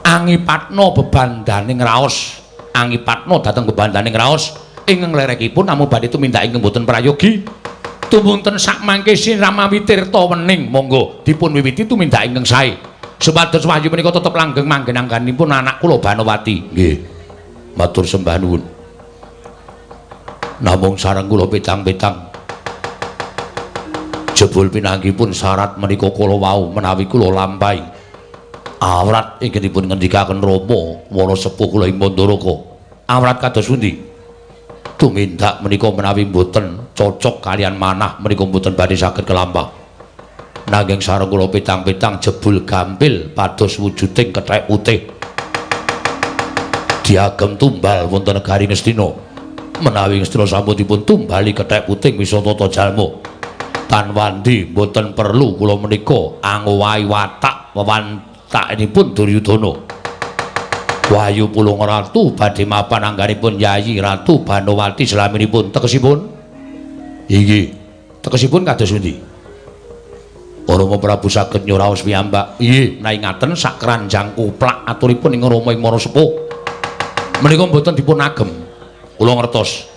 angipatna bebandaning raos, angipatna dhateng bebandaning raos ingkang lerekipun namung badhe tumindak ingkang boten prayogi. Tumunten sakmangke sinramawi tirta wening monggo dipun wiwiti tumindak ingkang sae. Supados wahyu menika tetep langgeng manggen angganipun anak kula Banowati. Nggih. Matur sembah nuwun. Namung sareng kula petang-petang jebul pinanggipun syarat menika kala wau menawi kula lampahi awrat ingkang dipun ngendikaken Rama wara sepuh kula ing Mandaraka. Awrat kados pundi? Tumindak menika menawi mboten cocok kalian manah menika mboten badhe saged kelampah. Nanging sareng kula petang-petang jebul gampil pados wujuding kethek putih diagem tumbal wonten negari Ngastina. Menawi Ngastina sampun dipun tumbali kethek putih wisa tata jalma tan wandi mboten perlu kula menika angowahi watak wewantakenipun Duryudana. Wahyu Pulung Ratu badhe mapan angganipun Yayi Ratu Banowati selaminipun. Tegesipun inggih, tegesipun kados pundi? Rama Prabu saged nyuraos piyambak. Inggih, menawi ngaten sak keranjang kuplak aturipun ing Rama ing Mara Sepuh menika mboten dipun agem. Kula ngertos.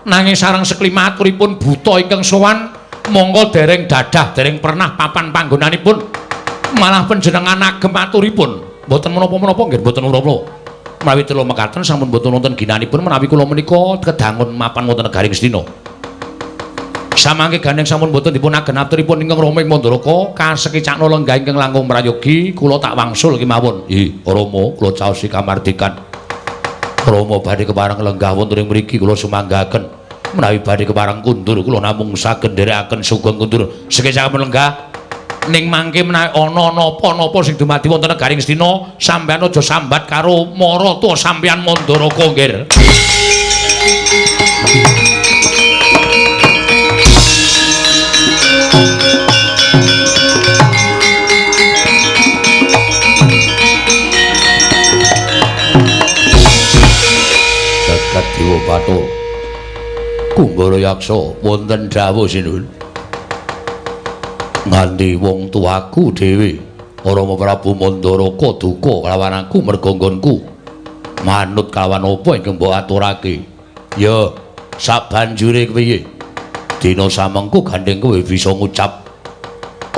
Nanging sareng seklima aturipun buta ingkang sowan mongko dereng dadah, dereng pernah papan panggonanipun, malah panjenengan agem aturipun mboten menapa-menapa nggih, mboten menapa. Menawi telu mekaten sampun mboten wonten ginanipun menawi kula menika kedangun mapan wonten negari Ngastina. Samangke gandeng sampun mboten dipun agen aturipun ingkang Rama ing Mandaraka kasekicakna lenggah ingkang langkung prayogi kula tak wangsul kemawon. Ih, Rama, kula caosi kamardikan. Rama badhe kepareng lenggah wonten ing mriki kula sumanggaken. Menawi badhe kepareng kundur kula namung saged nderekaken sugeng kundur. Sekecakaken lenggah ning mangke menawi ana napa-napa sing dumadi wonten negari Ngastina sampeyan aja sambat karo maratuwa sampeyan Mandaraka nggih. Jagat Dewa Bathara Kumbara Yaksa wonten dawuh sinuwun. Nganti wong tuaku dhewe Rama Prabu Mandaraka duka kelawan aku merga nggonku manut kelawan apa ingkang mbok aturake. Ya sabanjure kepiye? Dina samengko gandeng kowe bisa ngucap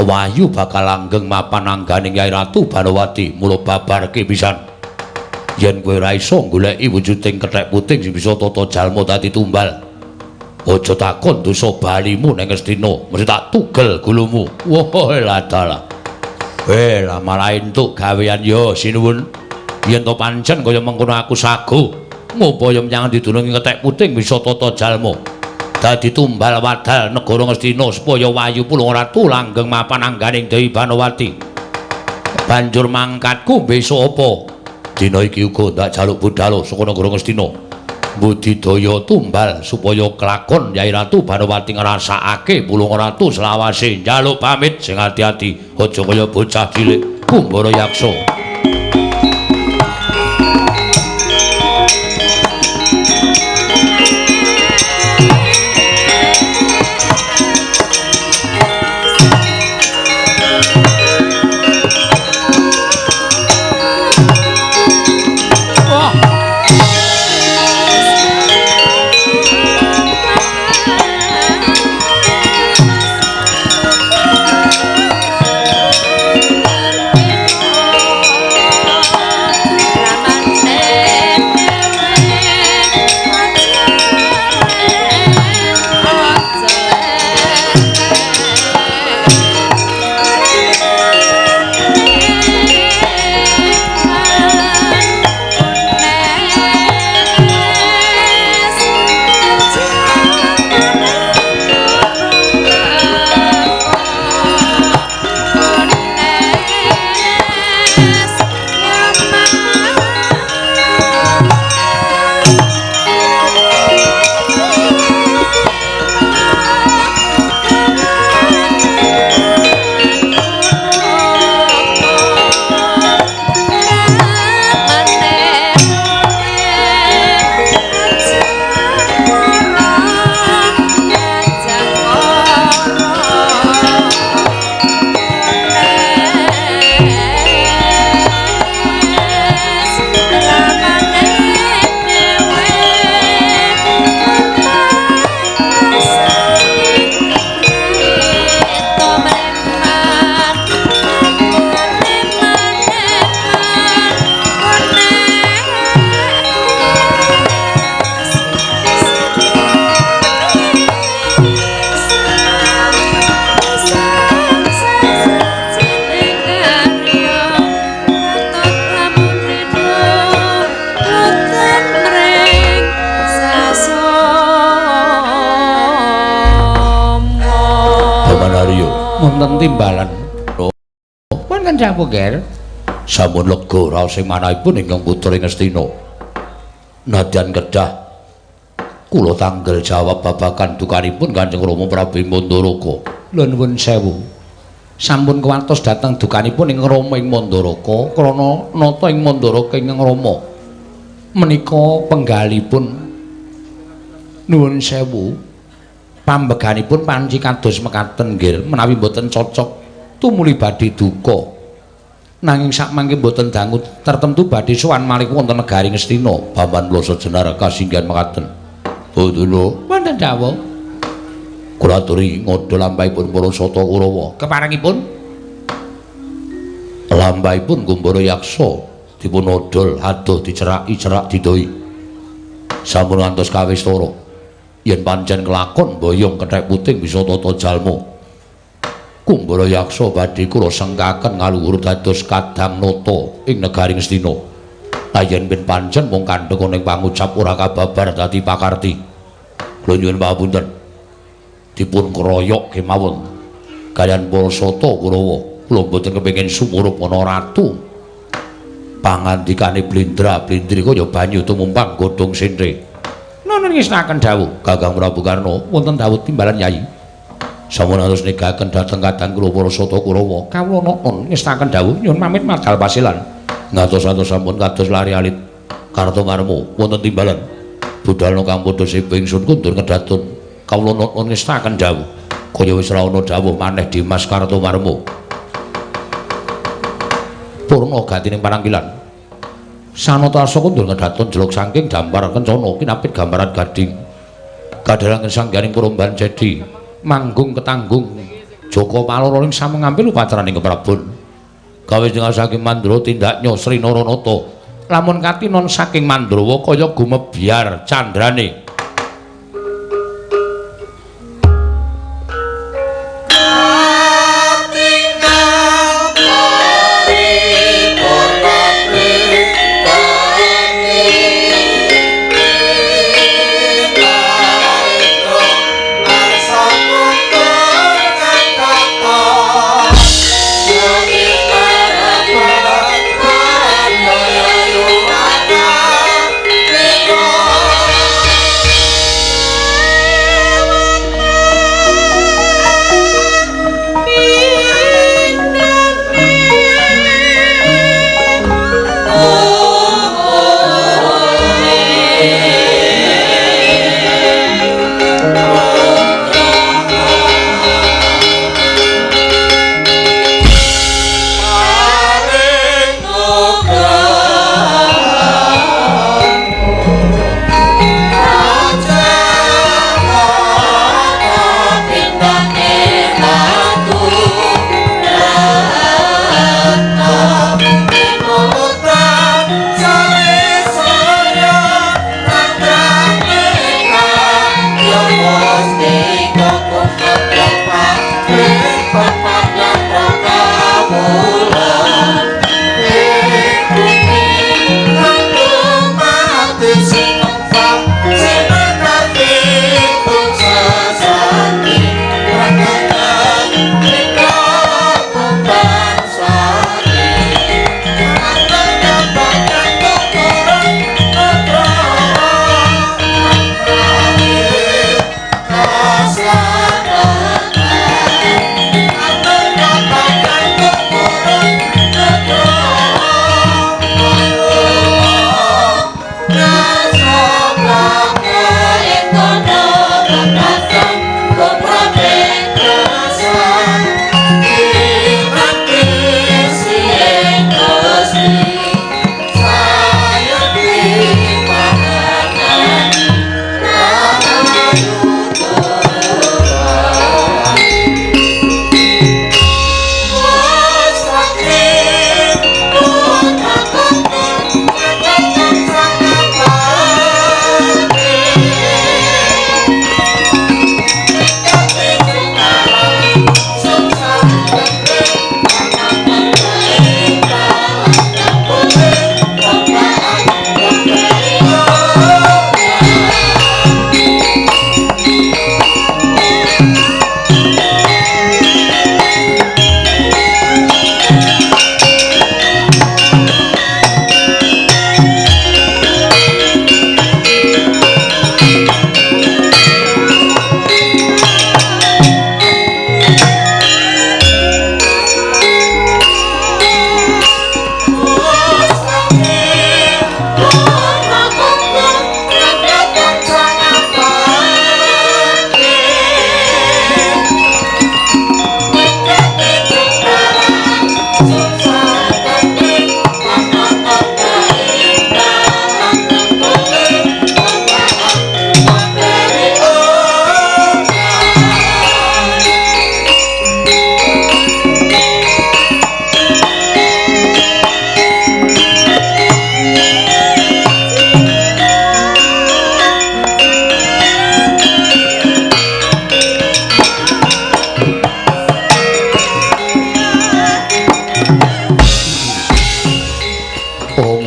wahyu bakal langgeng mapan angganing Yai Ratu Banowati. Mula babarke pisan. Yen kowe ora iso goleki wujuding kethek putih sing bisa tata jalma dadi tumbal, aja takon dosa balimu nang Ngastina, mesti tak tugel gulumu. Wah, ladalah. Lah malah entuk gawean ya sinuwun. Yen to pancen kaya mengkono aku sago ngupaya menyang didunungi kethek putih bisa tata jalma dadi tumbal wadal negara Ngastina supaya Wahyu Pulung Ratu langgeng mapan angganing Dewi Banowati. Banjur mangkatku besok apa? Dina iki uga ndak jaluk budhal saka negara Ngastina. Budidaya tumbal supaya kelakon Yai Ratu Banowati ngrasakake Pulung Ratu selawase. Njaluk pamit sing ati-ati, aja kaya bocah cilik Kumbara Yaksa. timbalan. Wonten dawuh, Ger. Sampun lega raos ing manahipun ingkang putra ing Ngastina. Nadyan kedah kula tanggel jawab babagan dukanipun Kanjeng Rama Prabu Mandaraka. Lho nuwun sewu. Sampun kuwatos dhateng dukanipun ing Rama ing Mandaraka krana nata ing Mandaraka ingkang Rama. Menika penggalipun nuwun sewu. Pambeganipun panci kados mekaten nggih, menawi mboten cocok tumuli badhe duka. Nanging sakmangke mboten dangu tertentu badhe sowan malih wonten negari Ngastina. Paman Blasa Jenar kasinggihan mekaten. Bodolo wonten dawuh. Kula aturi ngodha lampahipun para sata Kurawa. Keparengipun lampahipun Kumbara Yaksa dipun odol adoh diceraki cerak didoi. Sampun ngantos kawistara. Yen pancen kelakon boyong kethek puting bisa tata jalma. Kumbara Yaksa badhe kula sengkaken ngaluhur dados kadang nata ing negari Ngastina. Yen ben pancen mung kandhek ning pangucap ora kababar dadi pakarti. Kula nyuwun pangapunten. Dipun kroyok kemawon kaliyan para sata Kurawa. Kula mboten kepengin sumurup ana ratu. Pangandikane blindra blindri kaya banyu tumumpang godhong sentre. Nuwun ngestoaken dawuh Kakang Prabu Karna. Wonten dawuh timbalan Yai. Sampun harus negaken dhateng kadang kula para sata Kurawa. Kawula nuwun ngestoaken dawuh nyuwun pamit madal pasilan. Ngatos-atos sampun kados lari alit. Kartomarmo wonten timbalan. Budalna kang padha sepo ingsun kundur kedatun. Kawula nuwun ngestoaken dawuh. Kaya wis ra ana dawuh maneh Dimas Kartomarmo. Purna gatining panangkilan. Sanata asa kundur ngedatun jeluk saking dampar kencana kinapit gambaran gading. Kadharangen sangganing peromban jedi manggung ketanggung Jaka Paloro ing samengampil upacaraning keprabon. Kawis saking Mandra tindaknya Sri Naranata. Lamun katinon saking Mandrawa kaya gumebyar candrane. Yeah.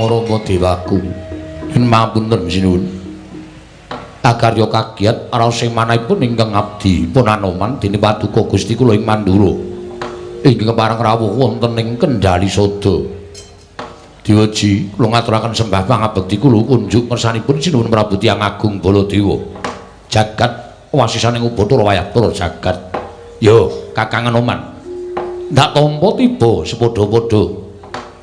Rama dewaku. Yen mapunten sinuwun. Akarya kagiat raos ing manahipun ingkang abdi pun Anoman dene paduka Gusti kula ing Mandura. Ingkang kepareng rawuh wonten ing Kendali Sada. Dewaji kula ngaturaken sembah pangabekti kula kunjuk ngersanipun sinuwun Prabu Tiyang Agung Baladewa. Jagat wasisaning Ubathara Wayabara jagat. Yo, Kakang Anoman. Ndak tampa tiba sepadha-padha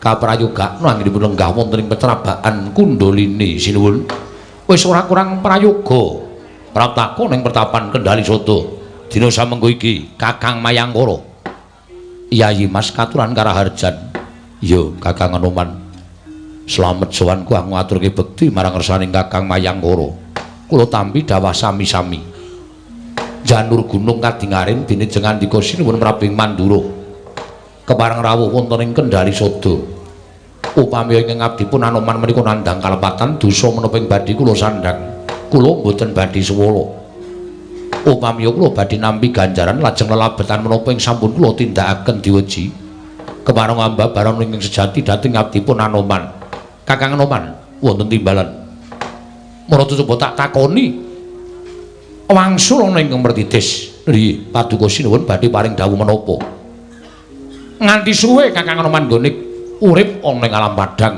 kaprayogakna anggenipun lenggah wonten ing pecerabaan Kundalini sinuwun. Wis ora kurang prayoga praptaka ning pertapan Kendali Sada. Dina samengko iki Kakang Mayangkara. Yayi Mas katuran karaharjan. Yo, Kakang Anoman. Slamet sowanku aku ngaturke bekti marang ngersaning Kakang Mayangkara. Kula tampi dawah sami-sami. Janur gunung kadingaren dene jengandika sinuwun Prabu Mandura. Kepareng rawuh wonten ing Kendali Sada. Upami ingkang abdi pun Anoman menika nandhang kalepatan dosa menapa ing badhe kula sandhang. Kula mboten badhe suwala. Upami kula badhe nampi ganjaran lajeng lelabetan menapa ing sampun kula tindakaken diweji. Kepareng ambabaran ingkang sejati dhateng abdi pun Anoman. Kakang Anoman wonten timbalan. Marata coba tak takoni. Wangsul ana ingkang mertitis. Nggih, paduka sinuwun badhe paring dawuh menapa? Nganti suwe Kakang Anoman nggone urip ana ing alam padhang.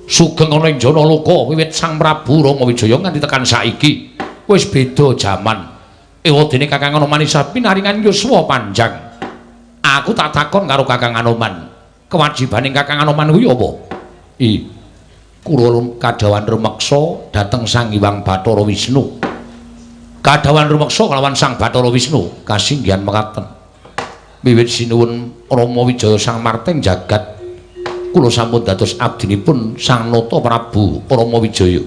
Sugeng ana ing Janaloka wiwit Sang Prabu Rama Wijaya nganti tekan saiki. Wis beda jaman. Ewadene Kakang Anoman isih pinaringan yuswa panjang. Aku tak takon karo Kakang Anoman. Kewajibane Kakang Anoman kuwi apa? I. Kula kadhawan rumeksa dhateng Sang Hyang Bathara Wisnu. Kadhawan rumeksa kelawan Sang Bathara Wisnu kasinggihan mekaten. Wiwit sinuwun Rama Wijaya Sang Marteng jagat kula sampun dados abdinipun Sang Nata Prabu Rama Wijaya.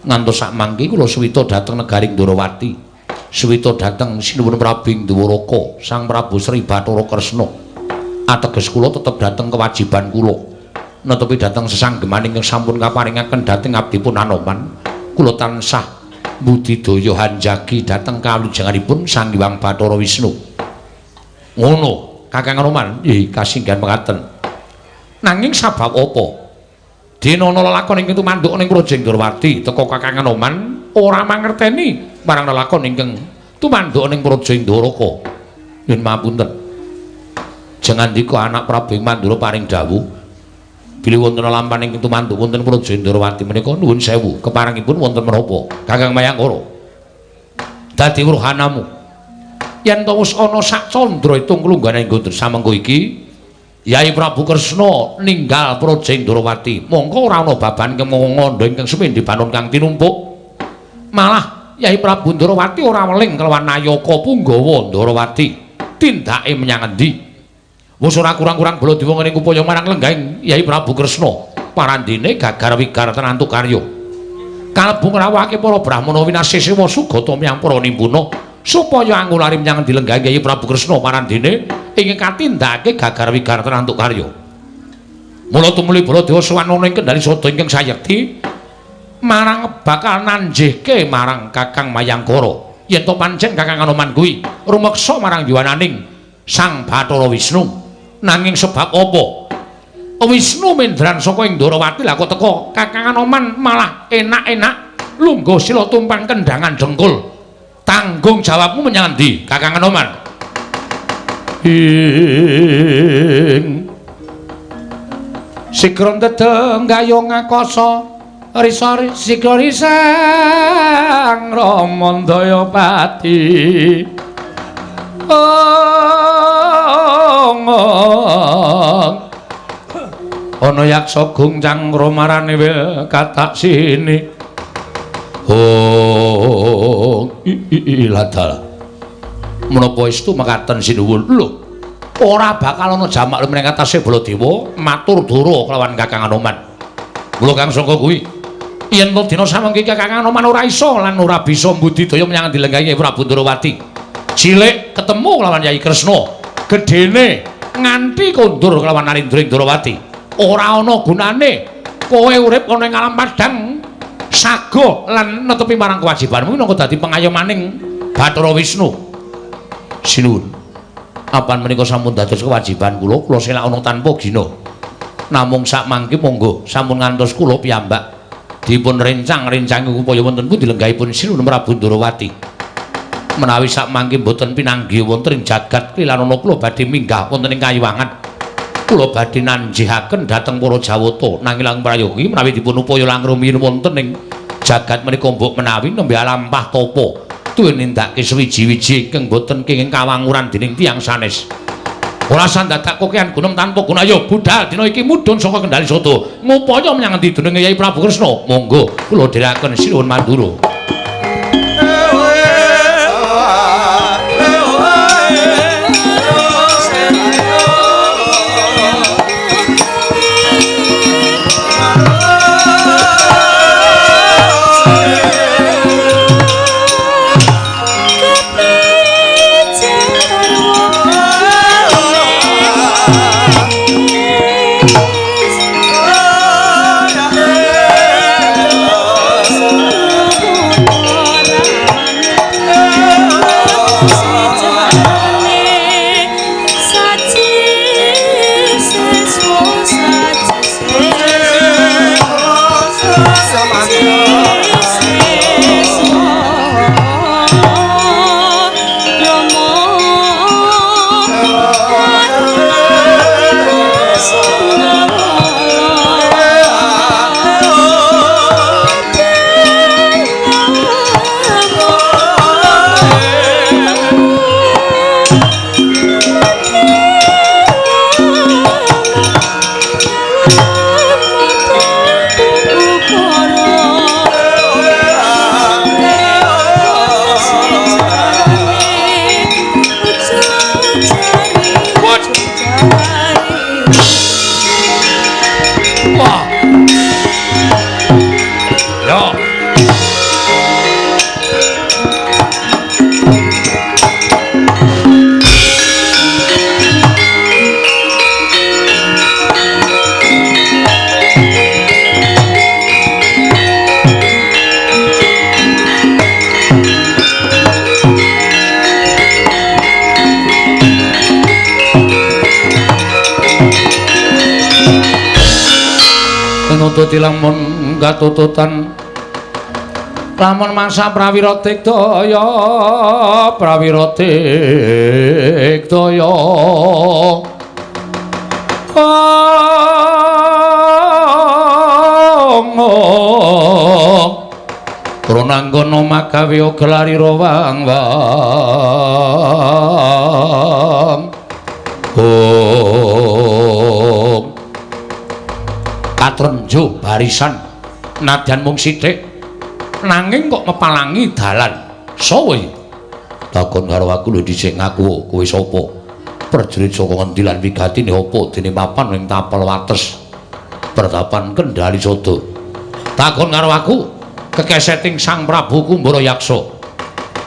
Ngantos sakmangke kula suwita dhateng negaring Ndorowati. Suwita dhateng sinuwun Prabu ing Dwaraka Sang Prabu Sri Bathara Kresna. Ateges kula tetep dhateng kewajiban kula. Netepi dhateng sesanggemaning ingkang sampun kaparingaken dhateng abdipun Anoman, kula tansah budidaya hanjagi dhateng kalujenganipun Sang Hyang Bathara Wisnu. Ngono, Kakang Anoman, nggih kasinggihan mekaten. Nanging sabab apa? Dene ana lelakon ingkang tumanduk ning Praja Ndorowati, teka Kakang Anoman ora mangerteni marang lelakon ingkang tumanduk ning Praja Ndoraka. Yen mapunten. Jengandika anak Prabu ing Mandura paring dawuh bilih wonten lampahan ingkang tumanduk wonten Praja Ndorowati menika nuwun sewu keparengipun wonten menapa Kakang Mayangkara. Dadi wuruhanamu yen to wis ana sak candra itung klunggane nggon samengko iki Yai Prabu Kresna ninggal Praja Ndorowati mongko ora ana baban kemongko ingkang sumendhi banon kang tinumpuk. Malah Yai Prabu Ndorowati ora weling kelawan nayaka punggawa Ndorowati tindake menyang endi. Wis ora kurang-kurang Baladewa ngene upaya marang lenggahing Yai Prabu Kresna. Parandene gagar wigar tenantuk karya. Kalebu ngrawuhake para brahmana winasih sewa sugata menyang para nimbuna supaya angulari menyang endi lenggahing Yai Prabu Kresna parandene ingkang katindakake gagar wigar tenantuk karya. Mula tumuli Baladewa sowan ana ing Kendali Sada ingkang sayekti marang bakal nanjihke marang Kakang Mayangkara. Yen to pancen Kakang Anoman kuwi rumeksa marang yuwananing Sang Bathara Wisnu. Nanging sebab apa? Wisnu mendran saka ing Ndorowati lha kok teka Kakang Anoman malah enak-enak lungguh sila tumpang kendangan dengkul. Tanggung jawabmu menyang endi, Kakang Anoman? Ing Sikron dedeng gayung akasa risa sikra risang Rama Ndayapati. Ana yaksa gungcang romarane wil katak sini. Oh, iladal. Menapa estu mekaten sinuwun? Lho, ora bakal ana jamak lumeneng atase Baladewa matur dara kelawan Kakang Anoman. Mula kang sangka kuwi yen to dina samangke Kakang Anoman ora iso lan ora bisa mbudidaya menyang dilenggahi Prabu Ndorowati. Cilik ketemu kelawan Yai Kresna, gedene nganti kondur kelawan Narendra ing Ndorowati. Ora ana gunane kowe urip ana ing alam padhang sago lan netepi marang kewajibanmu minangka dadi pengayomaning Bathara Wisnu. Sinuwun. Apan menika sampun dados kewajiban kula, kula selak ana tanpa gina. Namung sak mangke monggo sampun ngantos kula piyambak dipun rencang-rencangi upaya wonten pundi lenggahipun Sinuhun Prabu Ndorowati. Menawi sak mangke mboten pinanggih wonten ing jagat Klilanana kula badhe minggah wonten ing Kayiwangan. Kula badhe nanjihaken dhateng para Jawata nanging lang prayogi menawi dipun upaya langkung rumiyin wonten ing jagat menika mbok menawi nembe alampah tapa tuwin nindakake suwiji-wiji ingkang boten kenging kawanguran dening tiyang sanes. Ora sandadak kokean gunem tanpa guna ya budal dina iki mudhun saka Kendali Sada ngupaya menyang endi dununge Yai Prabu Kresna. Monggo kula dherekaken Sinuhun Mandura. Nututi lamun katututan lamun mangsa prawira tikdaya prawira tikdaya Prananggana magawe gelarira wang wang Om katrenjo barisan nadyan mung sithik nanging kok mepalangi dalan sawa iki takon karo aku lho dhisik ngaku kowe sapa prajurit saka ngendi lan wigatine apa dene papan ing tapel wates pertapan Kendali Sada takon karo aku kekeseting Sang Prabu Kumbara Yaksa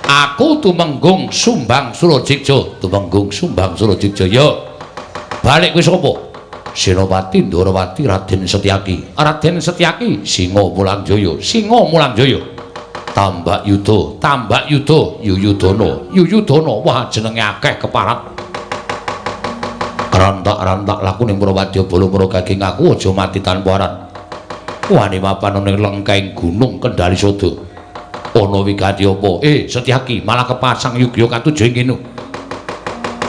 aku tumenggung Sumbang Surajigja tumenggung Sumbang Surajigja ya balik kowe sapa Senopati Ndorowati Raden Setyaki Raden Setyaki Singa Mulangjaya Singa Mulangjaya Tambak Yuda Tambak Yuda Yuyudana Yuyudana wah jenenge akeh keparat rantak-rantak laku ning Prawadyabala para gaging aku aja mati tanpa aran wani mapan ning lengkeng gunung Kendali Sada ana wigati apa Setyaki malah kepasang yugya katuju ing kene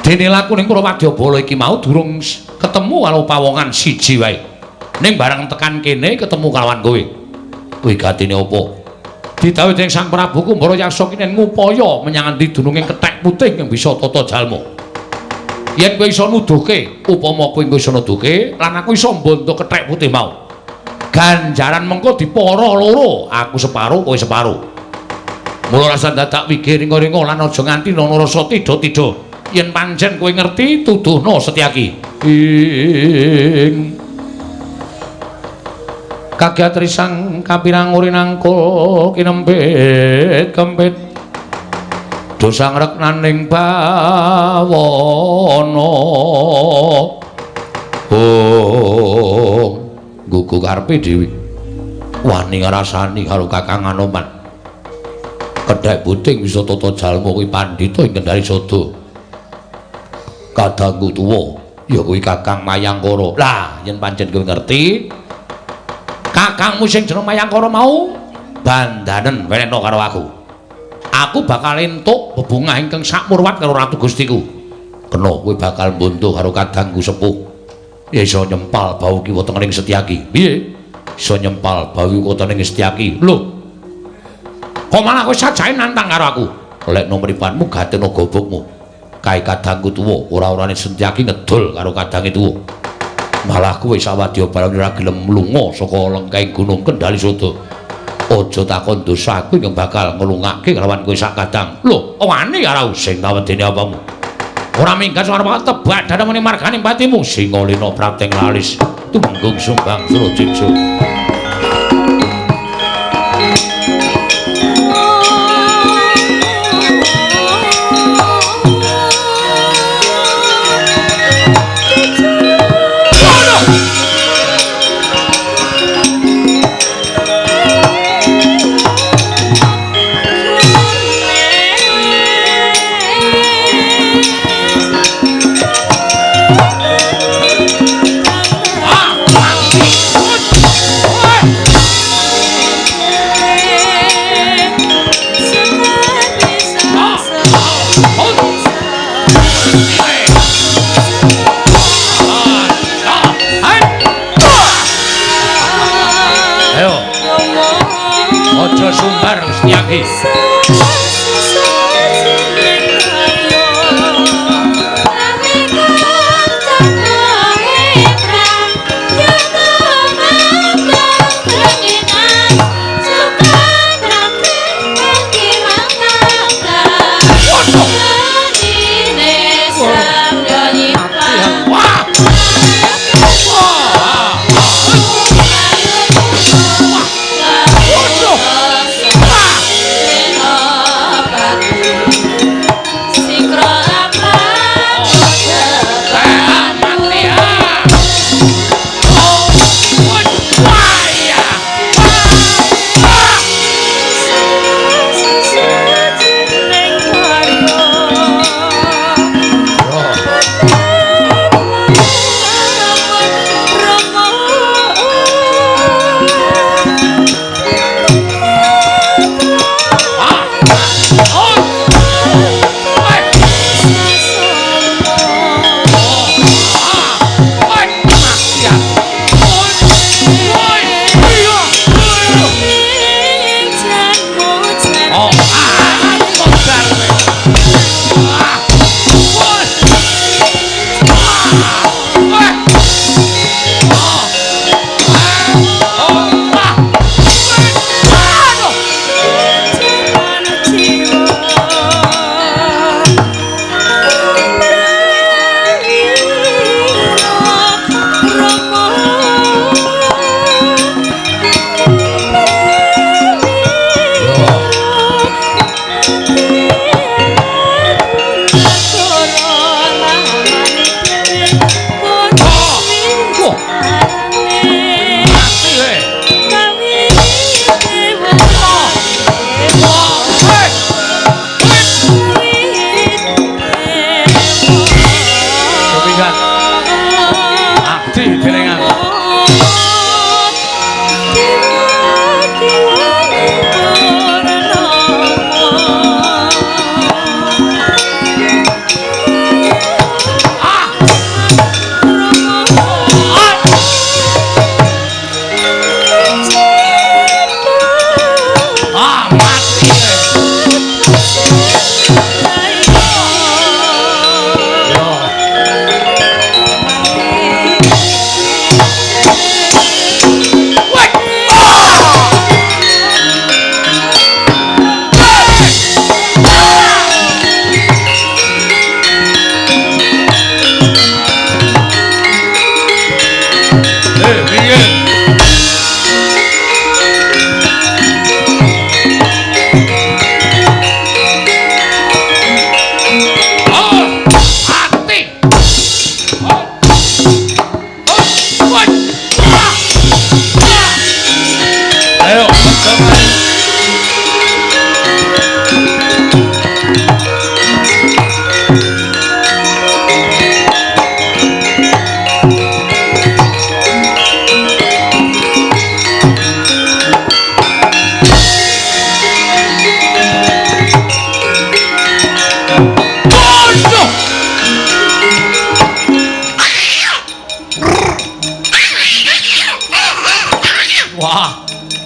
dene laku ning Prawadyabala iki mau durung ketemu karo pawongan siji wae. Ning bareng tekan kene ketemu kalawan kowe. Wigatine apa? Didhawuhi dening Sang Prabu Kumbara Yaksa kinen ngupaya menyang endi dununge kethek putih yang bisa tata jalma. Yen kowe iso nuduhke, upama kowe iso nuduhke, lan aku iso mbonto kethek putih mau. Ganjaran mengko dipara loro, aku separo, kowe separo. Mula rasa dadak wigih ringa-ringa lan aja nganti ana rasa tidha-tidha. Yen pancen kowe ngerti tuduhno Setyaki. Ing kagiat risang kapirang urinangkul kinempit kempit dosang reknaning bawana oh gugu karepe dhewe wani ngrasani karo Kakang Anoman kedhek puting bisa tata jalma kuwi pandhita ing Kendali Sada kadangku tuwa Ya kuwi Kakang Mayangkara. Lah, yen pancen kowe ngerti, kakangmu sing jeneng Mayangkara mau bandanen wenehno karo aku. Aku bakal entuk bebungah ingkang sakmurwat karo Ratu Gustiku. Kena kowe bakal mbuntuh karo kadangku sepuh. Ya iso nyempal bau kiwa tengening Setyaki. Piye? Iso nyempal bau kiwa tengening Setyaki. Lho. Kok malah kowe sajae nantang karo aku? Lekno mripatmu gatena gobokmu. Kae kadangku tuwa, ora-orane Setyaki ngedol karo kadange tuwa. Malah kowe sawadya balane ora gelem lunga saka lengkeng Gunung Kendali Sada. Aja takon dosa aku ingkang bakal ngelungake kelawan kowe sak kadang. Lho, wani karo sing kawedene apamu? Ora minggat arep tebak dademene margane patimu. Singalena prapteng lalis tumenggung sumbang Surajaya.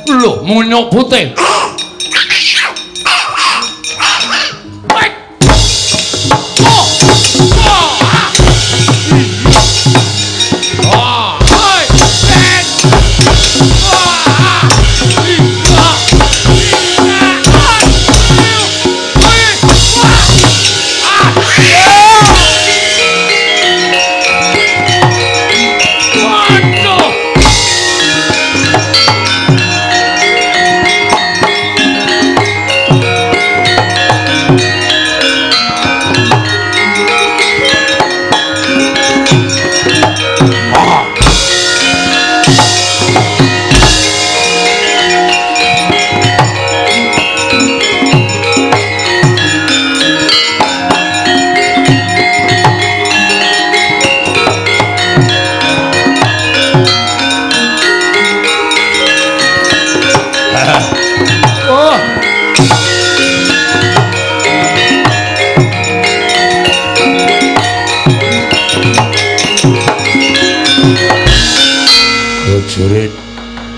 Lho, munyuk putih. Jurit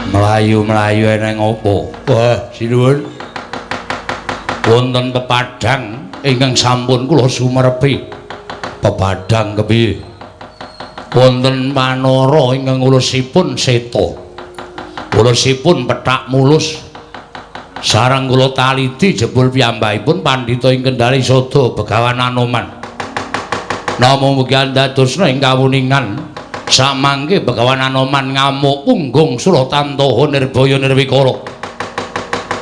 mlayu-mlayu eneng apa? Wah, sinuwun. Wonten pepadhang ingkang sampun kula sumerepi. Pepadhang kepiye? Wonten manara ingkang ulusipun seta. Ulusipun pethak mulus. Sareng kula taliti jebul piyambakipun pandhita ing Kendali Sada Begawan Anoman. Namung mugi andadosna ing kawuningan samangke Begawan Anoman ngamuk punggung Suratantaha nirbaya nirwikara.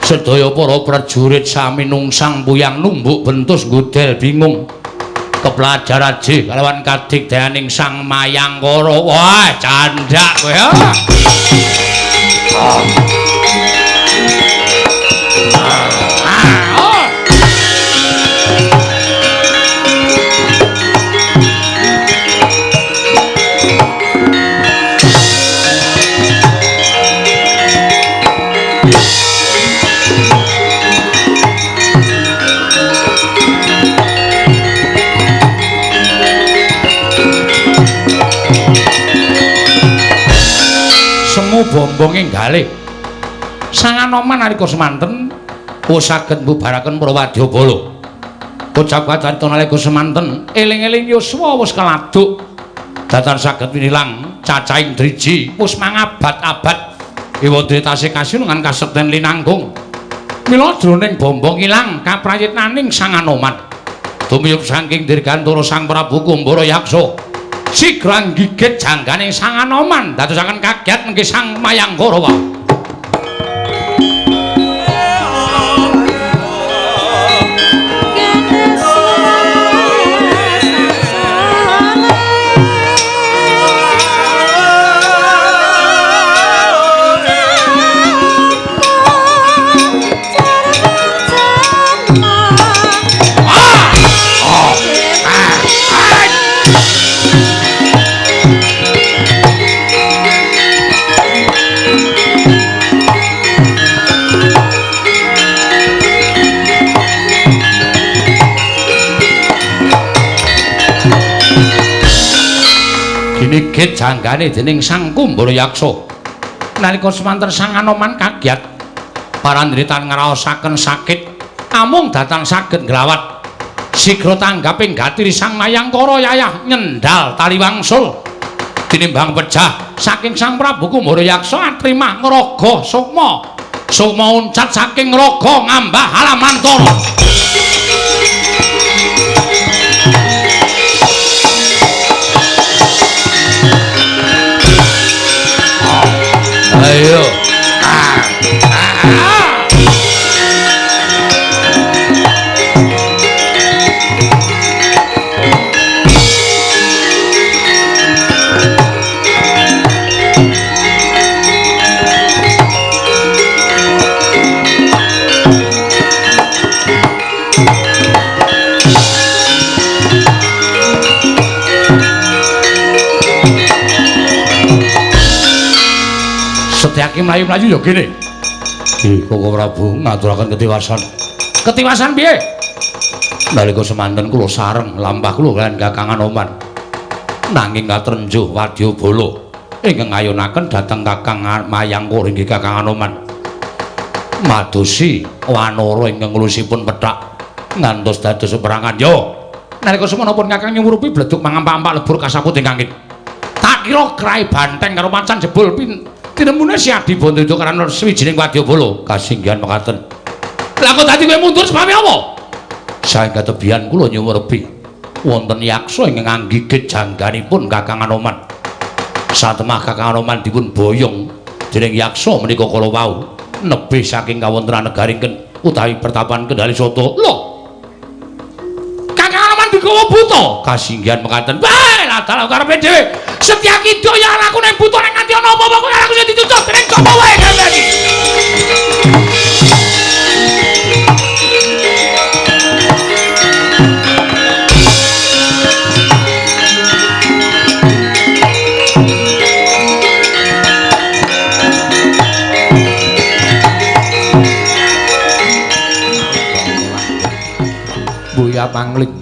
Sedaya para prajurit sami nungsang puyang numbuk bentus ngudel bingung. Keplajar ajih kalawan kadigdayaning Sang Mayangkara. Wah, candhak kowe. Bombong ing galih. Sang Anoman nalika semanten wis saged mbubaraken para wadyabala. Kocap kacarita nalika semanten eling-eling yuswa wis keladuk. Datan saged winilang cacahing driji wis mangabad-abad. Ewadene tasih kasinungan kasekten linanggung. Mila jroning bombong ilang kaprayitnaning Sang Anoman. Tumiyup saking dirgantara Sang Prabu Kumbara Yaksa. Sigra nggigit janggane Sang Anoman dadosaken kaget mengki Sang Mayangkara wae. Gigit janggane dening Sang Kumbara Yaksa. Nalika semanten Sang Anoman kaget, parandritan ngraosaken sakit, amung datang saged nglawat. Sigra tanggaping gatiri Sang Mayangkara yayah nyendal tali wangsul. Tinimbang pejah saking Sang Prabu Kumbara Yaksa atrimah ngraga sukma. Sukma uncat saking ngraga ngambah alamantara. Ayo. Setyaki mlayu-mlayu ya kene. Nggih, Koko Prabu ngaturaken ketiwasan. Ketiwasan piye? Nalika semanten kula sareng lampah kula kaliyan Kakang Anoman. Nanging katrenjuh wadyabala ingkang ngayonaken dhateng Kakang Mayangkara inggih Kakang Anoman. Madosi wanara ingkang nglusipun pethak ngantos dados peperangan. Yo, nalika semono pun Kakang nyumurupi bleduk mangampak-ampak lebur kasaput ingkang angin. Tak kira krae banteng karo macan jebul tinemune si Adi Bandayuda karana swijining wadyabala. Kasinggihan mekaten. Lah kok dadi kowe mundur sebabe apa? Saengga tebihan kula nyumurupi wonten yaksa ingkang anggigit jangganipun Kakang Anoman. Satemah Kakang Anoman dipun boyong dening yaksa menika kala wau nebih saking kawontenan negaring utawi pertapan Kendali Soto. Lho, Kakang Anoman digawa buta. Kasinggihan mekaten. Wae lah dalah karepe dhewe. Setyaki daya anakku ning buta ning nganti ana apa-apa kowe anakku sing dicucuk dening sapa wae kabeh iki. Buya pangling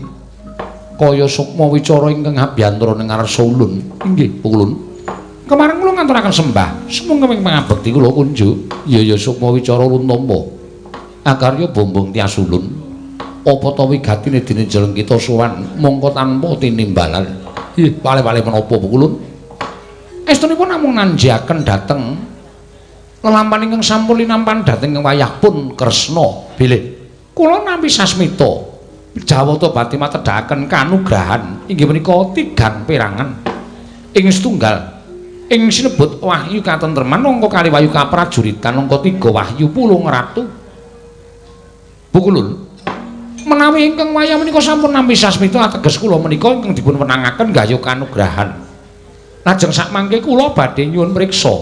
kaya sukma wicara ingkang abiyantara ing ngarsa ulun. Inggih, ulun. Kemarin kula nganturaken sembah, sumangga ing pangabekti kula kunjuk. Ya ya sukma wicara ulun tampa. Akarya bombong tias ulun. Apa ta wigatine dene jeleng kita sowan mongko tanpa tinimbalan. Ih, wale-wale menapa ulun? Estunipun namung nanjiaken dhateng lelampahan ingkang sampun linampan dhateng wayah pun Kresna. Bilih kula nampi sasmita Jawata badhe matedhaken kanugrahan inggih menika tigang perangan ing setunggal ing sinebut wahyu katentreman angka kali wahyu kaprajuritan angka 3 wahyu pulung ratu. Bukulun menawi ingkang wayah menika sampun nampi sasmita ateges kula menika ingkang dipun wenangaken gayuh kanugrahan. Lajeng sakmangke kula badhe nyuwun mriksa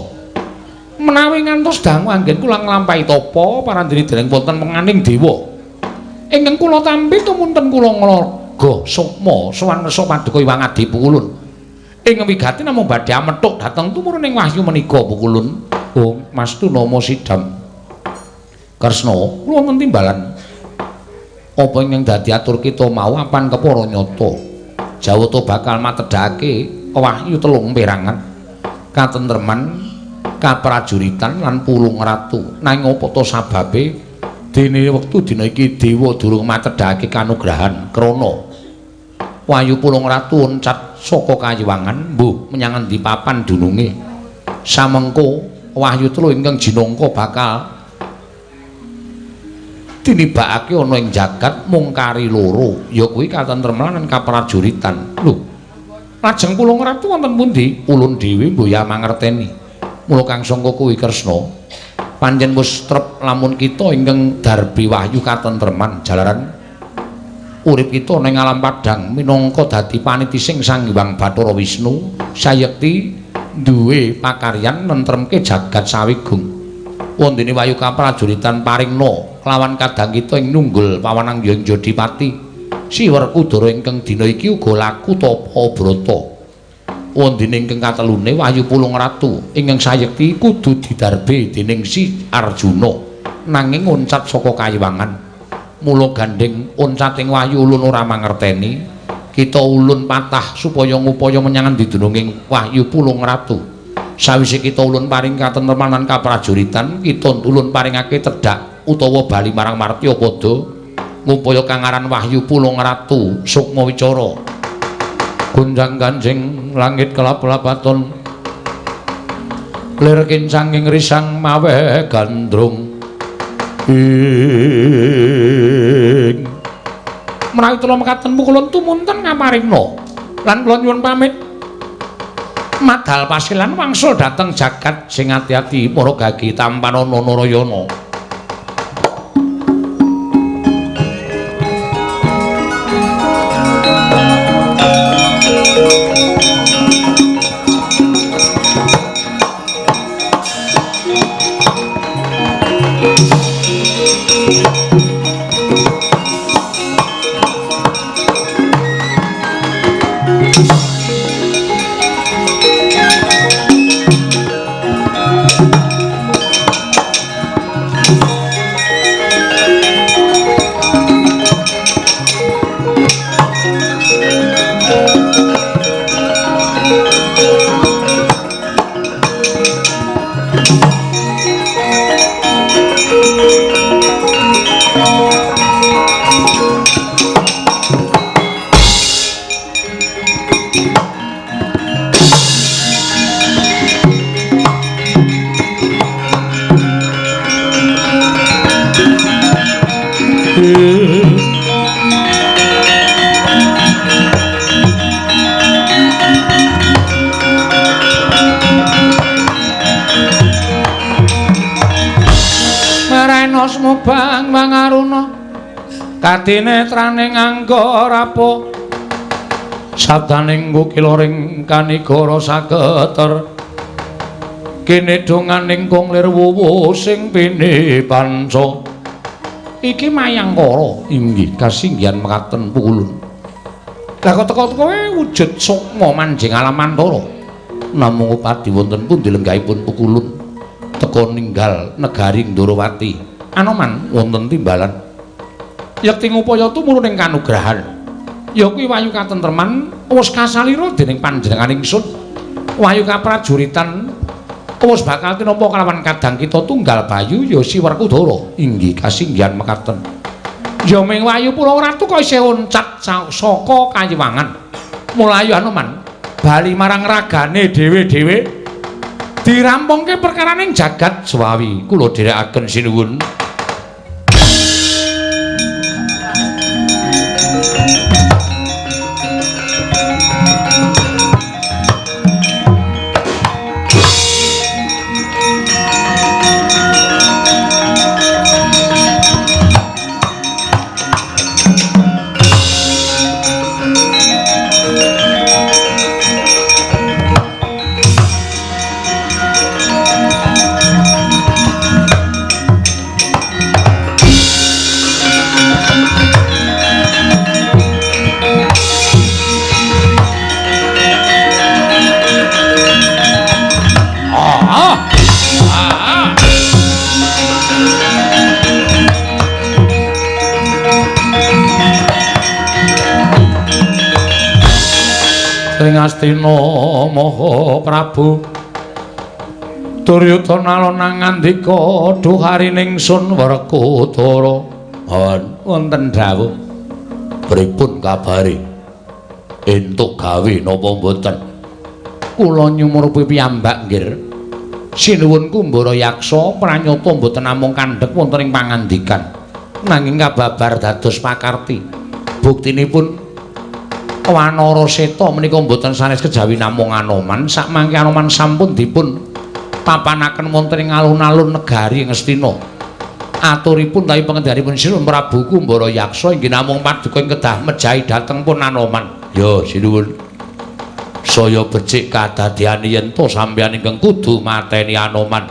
menawi ngantos dangu anggen kula nglampahi tapa parandene dereng wonten menganing dewa. Ingkang kula tampi tumunten kula nglaga sukma sowan ngersa paduka Hyang Adi Pukulun. Ing wigati namung badhe amethuk dhateng tumuruning wahyu menika Pukulun. Oh, Mas Tunama Sidam. Kresna, kula wonten timbalan. Apa ingkang dadi atur kita mau apan kepara nyata. Jawata bakal matedhake wahyu telung perangan. Katentreman, kaprajuritan lan pulung ratu. Nanging apa ta sababe dene wektu dina iki dewa durung matedhake kanugrahan krana Wahyu Pulung Ratu oncat saka kayiwangan mbuh menyang endi papan dununge. Samengko wahyu telu ingkang jinangka bakal tinibakake ana ing jagat mung kari loro, ya kuwi katentreman lan kaprajuritan. Lho, lajeng Pulung Ratu wonten pundi? Ulun dhewe mbuh ya mangerteni. Mula kang sangka kuwi Kresna pancen wis trep lamun kita ingkang darbi wahyu katentreman jalaran urip kita ning alam padhang minangka dadi panitising Sang Hyang Bathara Wisnu sayekti duwe pakaryan nentremke jagat sawigung. Wondene wahyu kaprajuritan paringna kelawan kadang kita ing nunggul pawanang Hyang Jodipati Si Werkudara ingkang dina iki uga laku tapa brata. Wondene ingkang katelune wahyu Pulung Ratu ingkang sayekti kudu didarbe dening Si Arjuna nanging oncat saka kayiwangan. Mula gandheng oncating wahyu ulun ora mangerteni, kita ulun patah supaya ngupaya menyang endi dununging wahyu Pulung Ratu. Sawise kita ulun paring katentreman lan kaprajuritan, kita ulun paringake tedhak utawa bali marang martya padha ngupaya kang aran wahyu Pulung Ratu sukma wicara. Gonjang ganjing langit kelap-lapaton lir kincanging risang mawe gandrung ing menawi kula mekaten pukulun tumunten ngaparingna lan kula nyuwun pamit madal pasilan wangsul dhateng jagat sing ati-ati para gagi tampanana Narayana. Astina sumubang mangaruna kadinetraning angga rapo sabdaning kukila ring kanigara saketer kene donganing kong lir wuwu sing pini panca iki Mayangkara inggih kasinggihan mekaten pukulun. Lah kok teka-teka wujud sukma manjing alam antara namung upadi wonten pundi lenggahipun pukulun teka ninggal negari Ndorowati. Anoman wonten timbalan yekti ngupaya tumurun ing kanugrahan ya kuwi wayu katentreman wis kasalira dening panjenengan ingsun wayu kaprajuritan wis bakal tinampa kalawan kadang kita tunggal bayu ya si Werkudara inggih kasinggihan mekaten. Ya ming wayu Purwa Ratu kok isih oncat saka kayiwangan mulayu Anoman bali marang ragane dhewe-dhewe dirampungke perkaraning jagat Swawi kula dherekaken sinuwun. Astina Maha Prabu Duryudana lonang ngandika duharining sun Werkudara wonten dawuh pripun kabare entuk gawe napa mboten kula nyumurupi piyambak nggih sinuwun Kumbara Yaksa pranyata mboten namung kandhek wonten ing pangandikan nanging kababar dados pakarti buktinipun Wanara Seta menika mboten sanes kejawi namung Anoman sakmangke Anoman sampun dipun papanaken wonten ing alun-alun negari Ngastina aturipun tawi pangendharipun Sinuwun Prabu Kumbara Yaksa inggih namung paduka ing kedah mejahi dhateng pun Anoman. Ya sinuwun saya becik kadadeyan yen to sampeyan ingkang kudu mateni Anoman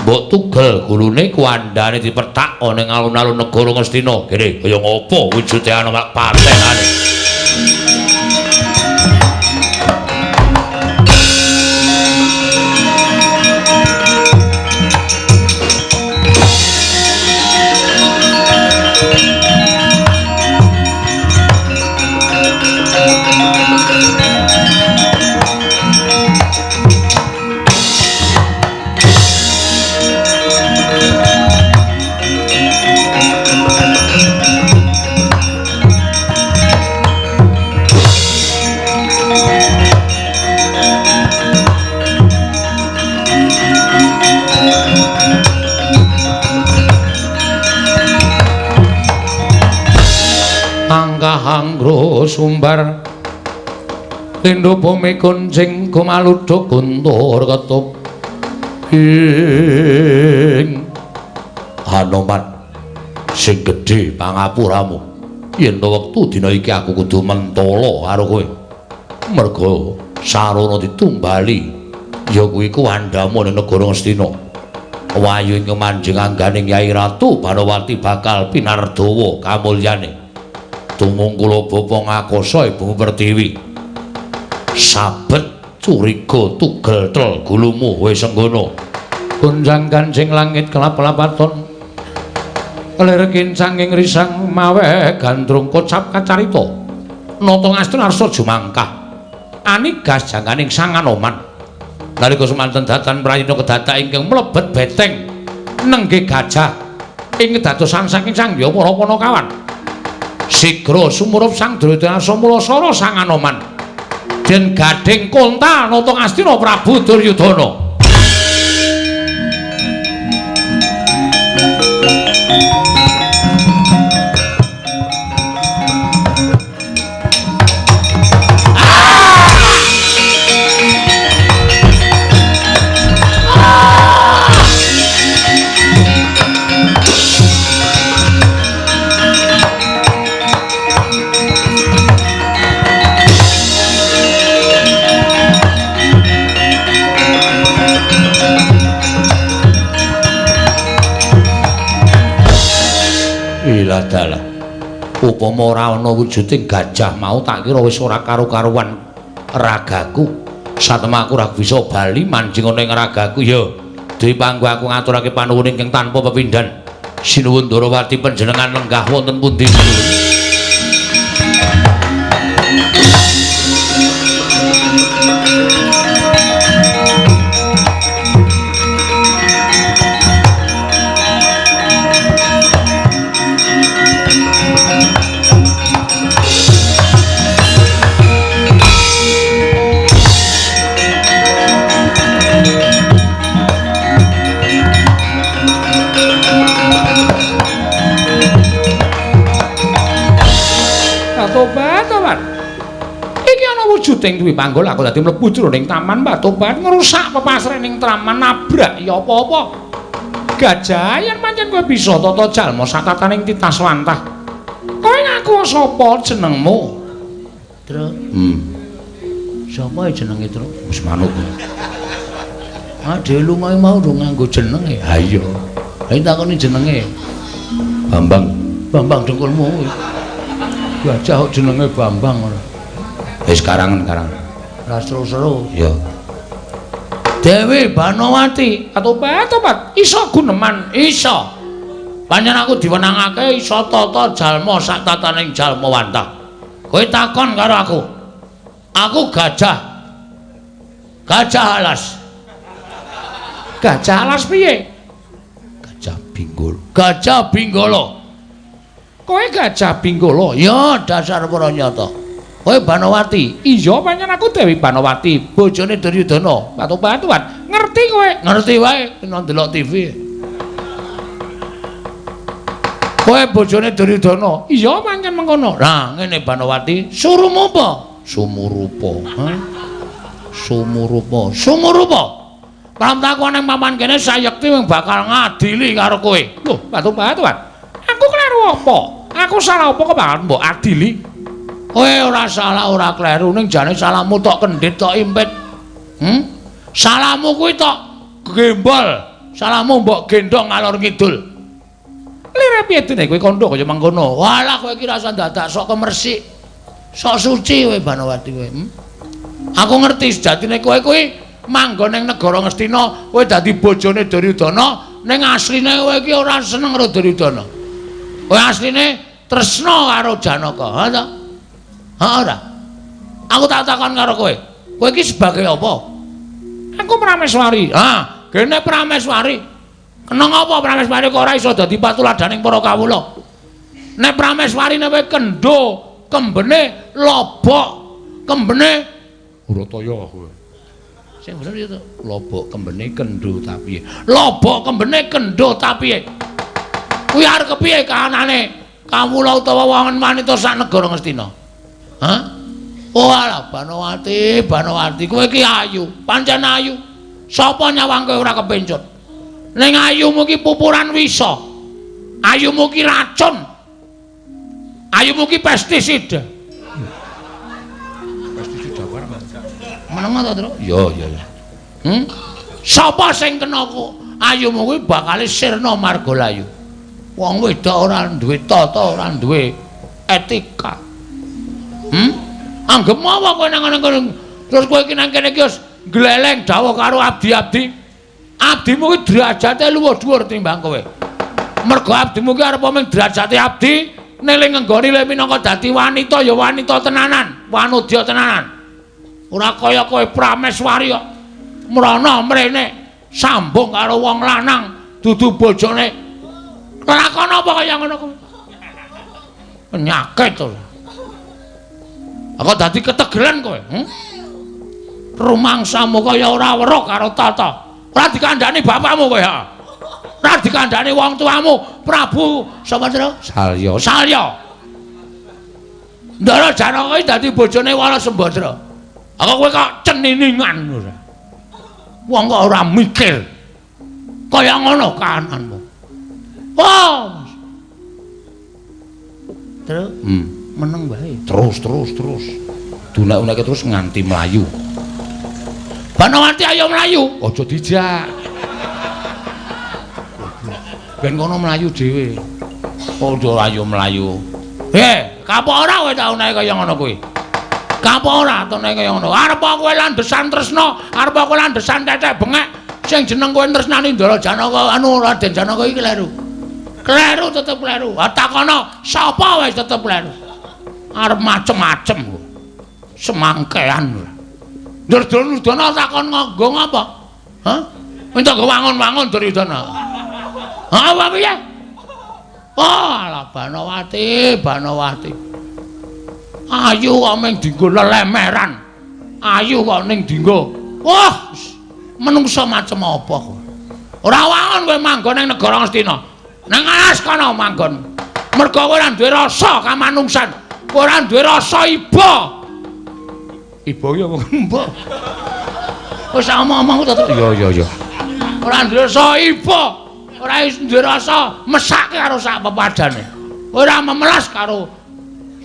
mbok tugel gulune kuandane dipethak ana ing alun-alun negara Ngastina kene kaya ngopo wujude Anoman patenane. Angkahangro sumbar lindhu bumi kuncing gumaluduk guntur ketup ing Anoman sing gedhe pangapuramu yen to wektu dina iki aku kudu mentala karo kowe merga sarana ditumbali ya kuwi kuwandhamu ning negara Ngastina wayu ing manjing angganing Yai Ratu Banowati bakal pinardawa kamulyane tumungkula bapa ngakasa Ibu Pertiwi sabet curiga tugel tel gulumu wis senggono gonjang ganjing langit kelap-lapaton kelir kincanging risang mawe gandrung kocap kacarita nata ngastina arsa jumangkah anigas jangganing Sang Anoman nalika semanten datan prayitna kedadak ingkang mlebet beteng nenggih gajah ing kedadosan saking Sang Hyang para Panakawan sigra sumurup Sang Duryudana Mulasara Sang Anoman den gadhing kontal nata Ngastina Prabu Duryudana. Dalah-dalah. Upama ora ana wujuding gajah mau tak kira wis ora karu-karuan ragaku. Satemah aku ora bisa bali manjing ana ing ragaku ya. Dewi Panggu aku ngaturake panuwun ingkang tanpa pepindhan. Sinuwun Ndorowati panjenengan lenggah wonten pundi? Tobat. Iki ana wujuding Dwi Panggul aku dadi mlebu jroning taman Batobat ngrusak pepasrening taman nabrak ya apa-apa. Gajah yen pancen kowe bisa tata jalma satataning titas wantah. Kowe ngaku sapa jenengmu? Truk. Sapa jenenge, Truk? Wis manut. Ah, dhewe lunga mau ndung nganggo jenenge. Ha iya. Ha takoni jenenge. Bambang. Bambang dengkulmu kuwi. Gajah kok jenenge Bambang ora. Wis karangan-karangan. Ora seru-seru. Ya. Dewi Banowati, Tobat-tobat iso guneman, iso. Pancen aku diwenangake iso tata jalma sak tataning jalma wantah. Kowe takon karo aku. Aku gajah. Gajah alas. Gajah alas piye? Gajah Binggolo. Gajah Binggolo. Kowe Gajah Binggolo? Ya, dasar para nyata. Kowe Banowati? Iya, pancen aku Dewi Banowati, bojone Duryudana. Batu-batuan. Ngerti kowe? Ngerti wae, ndelok TV. Kowe bojone Duryudana? Iya, pancen mengkono. Nah, ngene Banowati, surumu apa? Sumurupa. Hah? Sumurupa. Sumurupa. Pramtaku nang papan kene sayekti bakal ngadili karo kowe. Lho, batu-batuan. Aku kleru apa? Aku salah apa kok bakal mbok adili? Kowe ora salah, ora kleru, ning jane salahmu tok kendhit tok impit. Salahmu kuwi tok gembol, salahmu mbok gendhong ngalor ngidul. Lire piye dene kowe kandha kaya mangkono? Walah kowe iki rasa dadak sok kemersik. Sok suci kowe Banowati kowe. Aku ngerti sejatine kowe kuwi manggon ning negara Ngastina, kowe dadi bojone Duryudana, ning asline kowe iki ora seneng karo Duryudana. Kowe asline tresna karo Janaka, ha ta? Ha ora? Aku tak takon karo kowe. Kowe iki sebagai apa? Aku Prameswari. Ha, gene Prameswari. Kena ngapa Prameswari kok ora iso dadi patuladaning para kawula? Nek Prameswari nek kowe kendho, kembene lobok, kembene Urataya kowe. Sing bener ya to, lobok kembene kendho tapiye. Lobok kembene kendho tapiye. Kuwi arep kepiye kahanane kawula utawa wong wanita sak negara Ngastina? Hah? Oh alah Banowati, Banowati, kowe iki ayu, pancen ayu. Sapa nyawang kowe ora kepencut? Ning ayumu iki pupuran wisa. Ayumu iki racun. Ayumu iki pestisida. Pestisida barang. Meneng ta, Truk? Iya, iya, iya. Sapa sing kena kok ayumu kuwi bakal sirna marga layu. Wong wedok ora duwe tata, ora duwe etika. Anggep apa kowe nang ngene terus kowe iki nang kene iki wis gleleng dawuh karo abdi-abdi. Abdimu kuwi derajate luwih dhuwur timbang kowe. Mergo abdimu ki arep mung derajate abdi, neling nggoni le minangka dadi wanita ya wanita tenanan, wanudya tenanan. Ora kaya kowe Prameswari kok. Mrana mrene sambung karo wong lanang dudu bojone. Lakon apa kaya ngono kuwi? Penyakit to. Aku dadi ketegelen kowe. Rumangsamu kaya ora weruh karo tata. Ora dikandhani bapakmu kowe ha. Ora dikandhani wong tuamu, Prabu sapa jenenge? Salya. Salya. Ndara Janaka iki dadi bojone Wara Sembadra. Aku kowe kok ceniningan ora. Wong kok ora mikir. Kaya ngono kahananmu. Oh. Terus meneng wae. Terus. Dunak-unake terus nganti mlayu. Banowati ayo mlayu. Aja dijak. Ben kono mlayu dhewe. Padha ayo mlayu. Kapok ora kowe tau nae kaya ngono kuwi? Kapok ora tau nae kaya ngono? Arep kowe landesan tresna, arep kowe landesan tetek bengek sing jeneng kowe tresnani Ndara Janaka anu Raden Janaka iki kleru. Kleru tetep kleru. Ha takono sapa wis tetep kleru. Arep macem-macem kowe. Semangkean. Duryudana takon nganggo ngapa? Hah? Entuk wangun-wangun Duryudana. Ha apa piye? Oh, alah Banowati, Banowati. Ayu kok mung dienggo lelemeran. Ayu kok ning dienggo. Wah, menungsa macem apa kowe? Ora wangun kowe manggon ning negara Ngastina. Nang alas kono manggon. Mergo kowe ora duwe rasa kamanungsan. Kowe ora duwe rasa iba. Iba ki apa mbok? Wis omong-omong to. Iya, iya, iya. Ora duwe rasa iba. Ora duwe rasa mesake karo sak pepadane. Ora memelas karo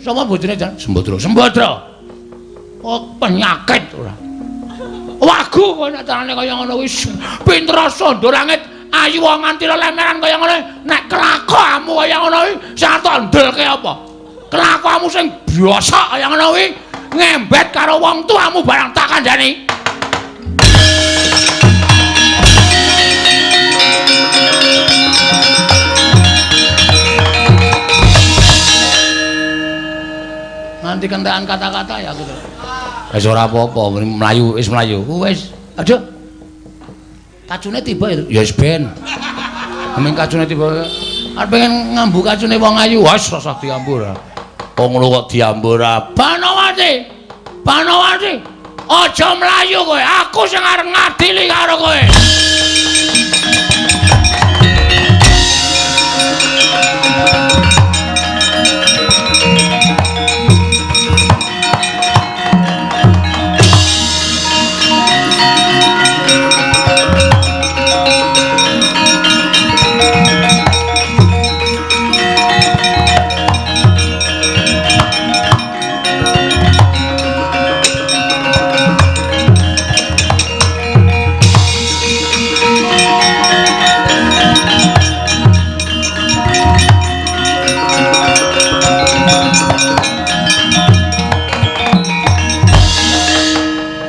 sapa bojone jan? Sembadra. Sembadra. Oh, penyakit ora. Wagu kowe nek carane kaya ngono kuwi pinter sandha langit ayu nganti lelemeran kaya ngono nek kelakuanmu kaya ngono kuwi sing arep ndelke apa? Kelakuanmu sing biasa kaya ngono kuwi ngembet karo wong tuamu barang tak kandhani. Nanti kentekan kata-kata ya aku. Wis ora apa-apa, mlayu wis mlayu. Wis. Aduh. Kacune tiba itu. Ya wis ben. Mending kacune tiba. Arep pengen ngambu kacune wong ayu. Wis rasah diambu ora. Wong ngono kok diambu ora. Banowati. Banowati. Aja mlayu kowe. Aku sing arep ngadili karo kowe.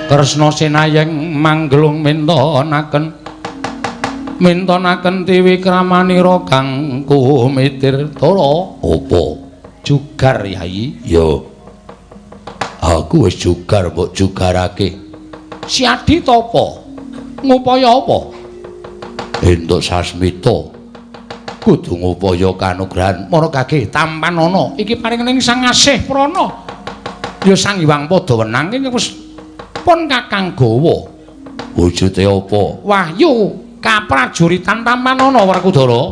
Kresna sinayeng manggelung mintonaken mintonaken tiwikramanira kang kumitir tara apa jugar yai ya aku wis jugar mbok jugarake siadi tapa ngupaya apa entuk sasmita kudu ngupaya kanugrahan para kage tampanana iki paring ning Sang Asih Prana ya Sang Hyang Padha wenang iki wis pun kakang gawa wujude apa wahyu kaprajuritan tampanana Werkudara.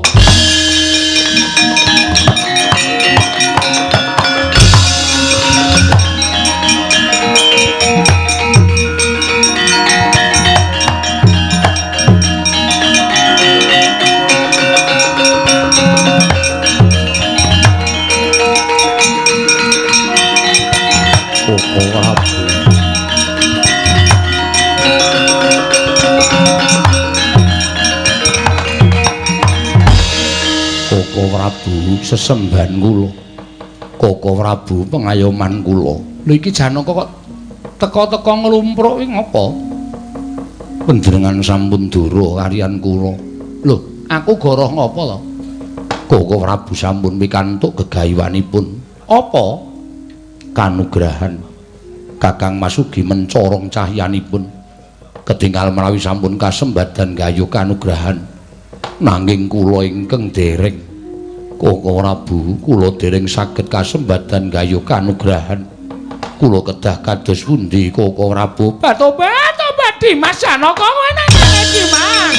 Koko Prabu sesembahan kula. Koko Prabu pengayoman kula. Lho iki Janaka kok teka-teka nglumpruk iki ngapa? Panjenengan sampun dura kaliyan kula. Lho, aku goroh ngapa to? Koko Prabu sampun pikantuk gegayuhanipun. Apa? Kanugrahan Kakang Mas ugi mencorong cahyanipun. Ketinggal menawi sampun kasembadan gayuh kanugrahan. Nanging kula ingkang dereng Koko Prabu kula dereng saged kasembadan gayuh kanugrahan. Kula kedah kados pundi Koko Prabu? Tobat tobat Dimas Janaka kowe nang kene Dimas.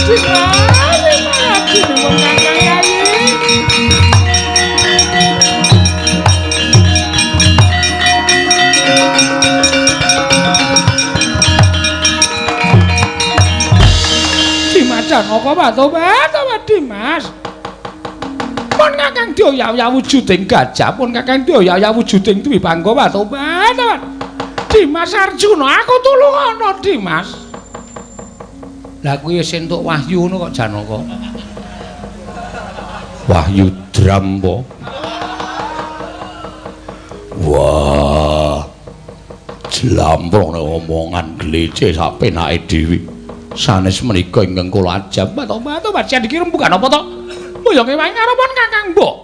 Dimas, Dimas, Dimas kakang yai. Janaka tobat tobat Dimas. Pun kakang dioyah-oyah wujuding gajah, pun kakang dioyah-oyah wujuding dwipangga tobat tobat. Dimas Arjuna, aku tulungono Dimas. Lah kuwi wis entuk wahyu ngono kok Janaka. Wahyu Drampa. Wah. Jlamprong omongan glece sak penake dhewe. Sanes menika ingkang kula ajab. Tobat jan iki rembugan apa to? Boyonge wae ngarepan Kakang Mbok.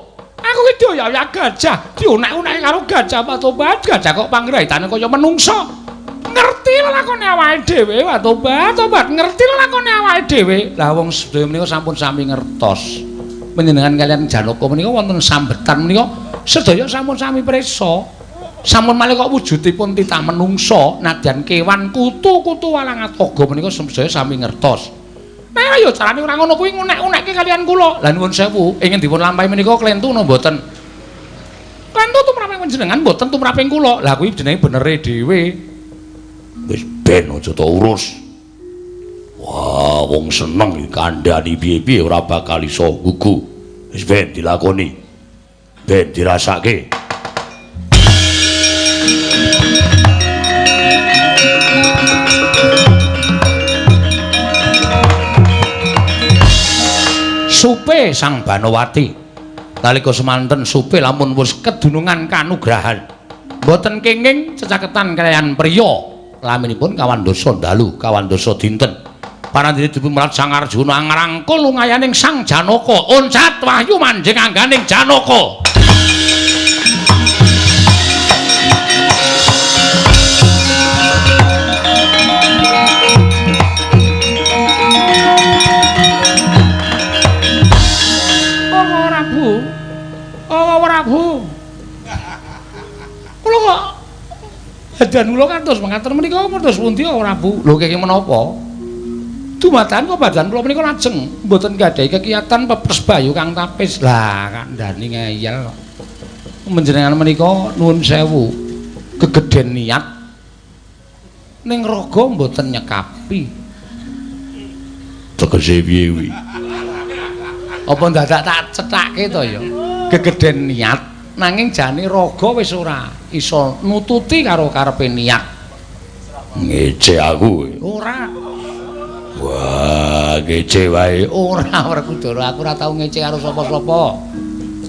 Aku ki dioyak gajah, dionek-oneke karo gajah tobat, gajah kok pangraitane kaya menungsa. Ngerti lelakone awake dhewe, tobat, tobat, ngerti lelakone awake dhewe. Lah wong sedaya menika sampun sami ngertos. Panjenengan kalian Janaka menika wonten sambetan menika sedaya sampun sami prisa. Sampun malih kok wujudipun titah menungsa, nadyan kewan kutu-kutu walang atoga menika sedaya sami ngertos. Nah ya carane ora ngono kuwi ngunek-unekke kalian kula. Lah nuwun sewu, ingin dipun lampahi menika klentu napa mboten? Klentu tumraping panjenengan mboten tumraping kula. Lah kuwi jenenge benere dhewe. Wis ben aja ta urus. Wah, wong seneng kandhani piye-piye ora bakal iso gugu. Wis ben dilakoni. Ben dirasake. Supe Sang Banowati. Nalika semanten Supe lamun wis kedunungan kanugrahan. Mboten kenging cecaketan kaliyan priya. Laminipun kawandosa dalu, kawandosa dinten. Parandene dipun merat Sang Arjuna ngrangkul lungayaning Sang Janaka. Oncat wahyu manjing angganing Janaka. Prabu. Kula kok badan kula kados mengaten menika kados pundi Prabu? Lho kenging menapa? Dumadakan kok badan kula menika lajeng mboten gadhahi kekiyatan pepes bayu kang tapis. Lah kandhani ngeyel. Panjenengan menika nuwun sewu gegedhen niat ning raga mboten nyekapi. Tegese piye kuwi? Apa dadak tak cethake to ya? Gegedhen niat nanging jane raga wis ora iso nututi karo karepe niat. Ngece aku. Ora. Wah, ngece wae. Ora Werkudara, aku ora tau ngece karo sapa-sapa.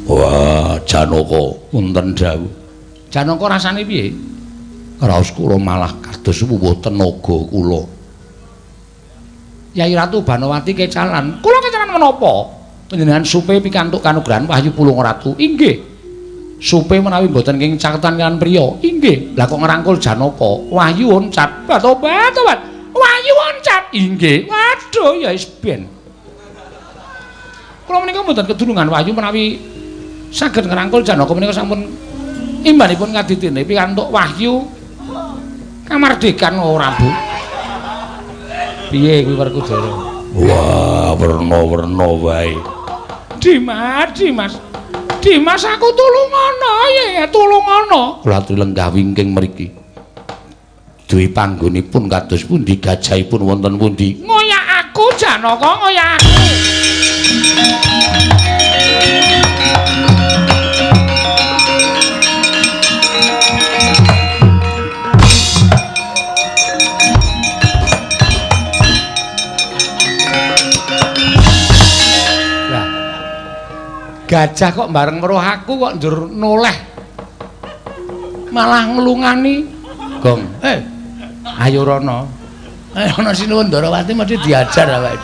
Wah, Janaka wonten dawuh. Janaka rasane piye? Raos kula malah kados wuwuh tenaga kula. Yai Ratu Banowati kecalan. Kula kecalan menapa? Panjenengan Supe pikantuk kanugrahan Wahyu Pulung Ratu. Inggih. Supe menawi mboten kenging caketan kaliyan priya. Inggih. Lah kok ngrangkul Janaka? Wahyu oncat. Tobat, tobat. Wahyu oncat. Inggih. Waduh, ya wis ben. Kula menika mboten kedulungan wahyu menawi saged ngrangkul Janaka menika sampun imbanipun kaditine pikantuk wahyu kamardikan ora, Bu. Piye kuwi Werkudara? Wah, werna-werna wae. Dimas, Dimas. Dimas aku tulungono, ya tulungono. Kula aturi lenggah wingking mriki. Duwe panggonipun kados pundi gajahipun wonten pundi? Ngoyak aku Janaka, ngoyak aku. Gajah kok bareng weruh aku kok njur noleh malah nglungani gong. Ayo rono. Ana sinuwun Ndarawati mesti diajar awake.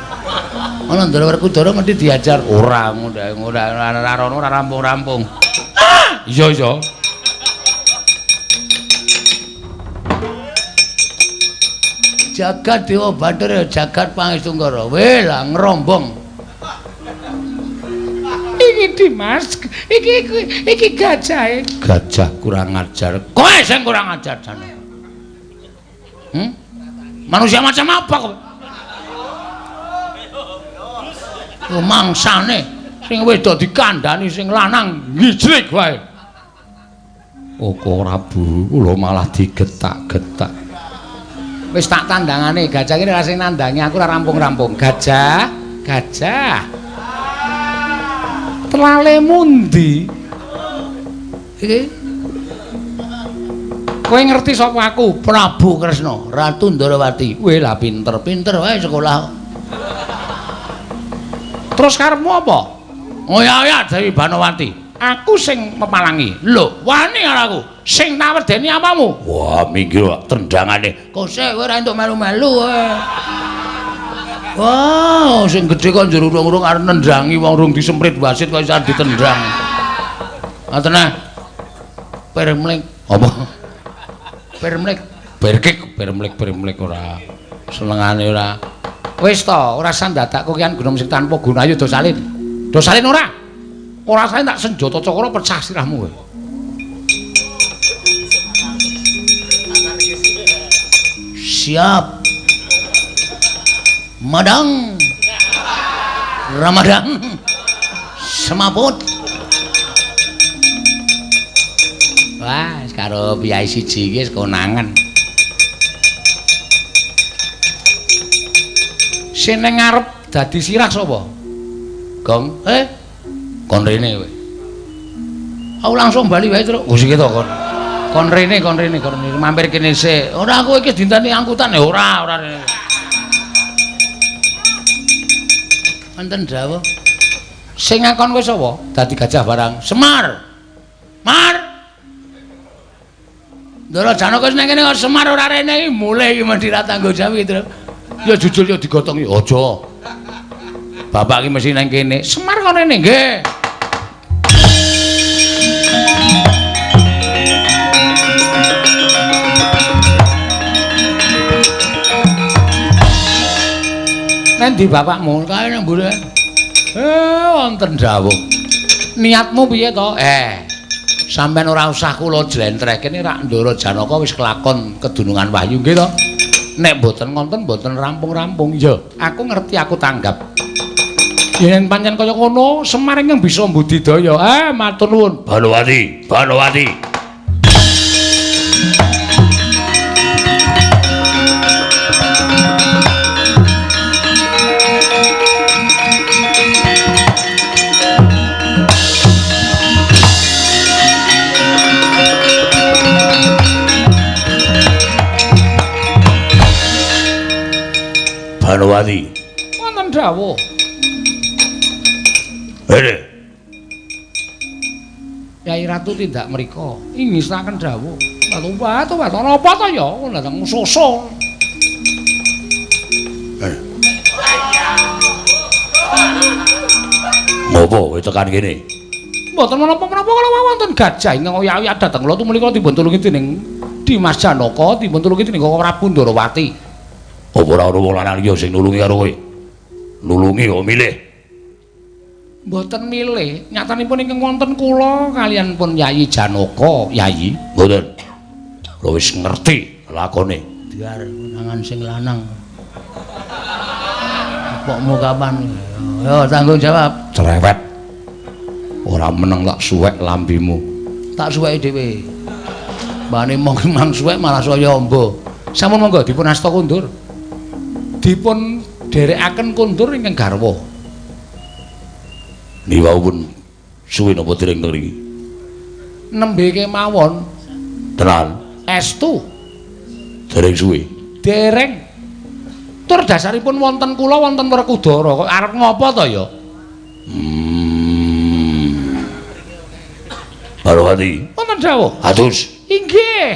Ana Ndara Werkudara mesti diajar. Ora ora rono ora rampung-rampung. Iya iya. Jagat Dewa Bathara jagat Pangestu Ngara. Weh lah ngrombong. Iki Dimas, iki gajahe. Gajah kurang ajar. Kowe sing kurang ajar jane. Manusia macam apa kowe? Mangsane sing wedok dikandhani sing lanang ngijlik wae. Oko Prabu, kula malah digetak-getak. Wis tak tandangane, gajah iki ora sing nandangi aku ora rampung-rampung. Gajah, gajah. Telale mundi? Iki Kowe ngerti sapa aku? Prabu Kresna, Ratu Ndarawati. Weh lah pinter. Pinter wae sekolah. Terus karepmu apa? Oh ya ya Dewi Banowati. Aku sing mepalangi. Lho, wani karo aku. Sing tak wedeni apamu? Wah, minggir tendangane. Kose kowe ora entuk melu-melu kowe. Wah, sing gedhe kok njero urung-urung arep nendangi wong urung disemprit wasit kok iso ditendang. Ngoten ah. Permlek apa? Permlek, berkik, permlek, permlek ora. Senengane ora. Wis to, ora sandadak kokian gunung sing tanpa guna ayo do salin. Do salin ora? Ora salin tak senjata cakra pecah sirahmu kowe. Siap. Madang. Ramadang. Semaput. Wah, karo piyai siji iki wis konangan. Sing nang ngarep dadi sirah sapa? Gong, kon rene kowe. Aku langsung bali wae, Truk. Oh, sik to kon. Kon rene, kon rene, kon rene. Mampir kene sik. Ora aku iki dinteni angkutan ya ora, ora rene. Wonten dawuh. Sing ngakon kowe sapa? Dadi gajah barang. Semar. Mar. Ndara Janaka wis nang kene kok Semar ora rene iki mulih iki mesti ra tanggung jawab iki, Truk. Ya jujur ya digotong ya aja. Bapak iki mesti nang kene. Semar kok rene nggih. Nang ndi bapakmu? Kae nang mburi. Wonten dawuh. Niatmu piye to? Sampeyan ora usah kula jlentrehke rak Ndara Janaka wis kelakon kedunungan wahyu nggih to. Nek mboten ngonten mboten rampung-rampung. Ya, aku ngerti aku tanggap. Yen pancen kaya ngono, Semar ingkang bisa mbudidaya. Matur nuwun. Banowati, Banowati. Banowati. Wonten dawuh. Here. Yai Ratu tindak mriko. Ingisaken dawuh. Watu watu napa to ya? Dateng susul. Ngopo kowe tekan kene? Mboten menapa-menapa kala wonten gajah ingkang oyak-oyak dhateng kula tumuli dipun tulungi dening Dimas Janaka, dipun tulungi dening Koko Prabu Ndarawati. Apa ora ana wong lanang liya sing nulungi karo kowe? Nulungi kok milih? Mboten milih, nyatanipun ingkang wonten kula kaliyan pun Yayi Janaka, Yayi. Mboten. Kula wis ngerti lakone. Biar konangan sing lanang. Pokmu kapan? Yo tanggung jawab. Cerewet. Ora meneng tak suwek lambimu. Tak suweki dhewe. Mbane mong mang suwek malah saya amba. Sampun monggo dipun asta kundur. Dipun dherekaken kundur ingkang garwa. Niku wau pun suwe napa dereng mriki? Nembe kemawon. Tenan. Estu. Dereng suwe. Dereng. Tur dasaripun wonten kula wonten Werkudara kok arep ngopo to ya? Banowati. Wonten dawuh. Atus. Inggih.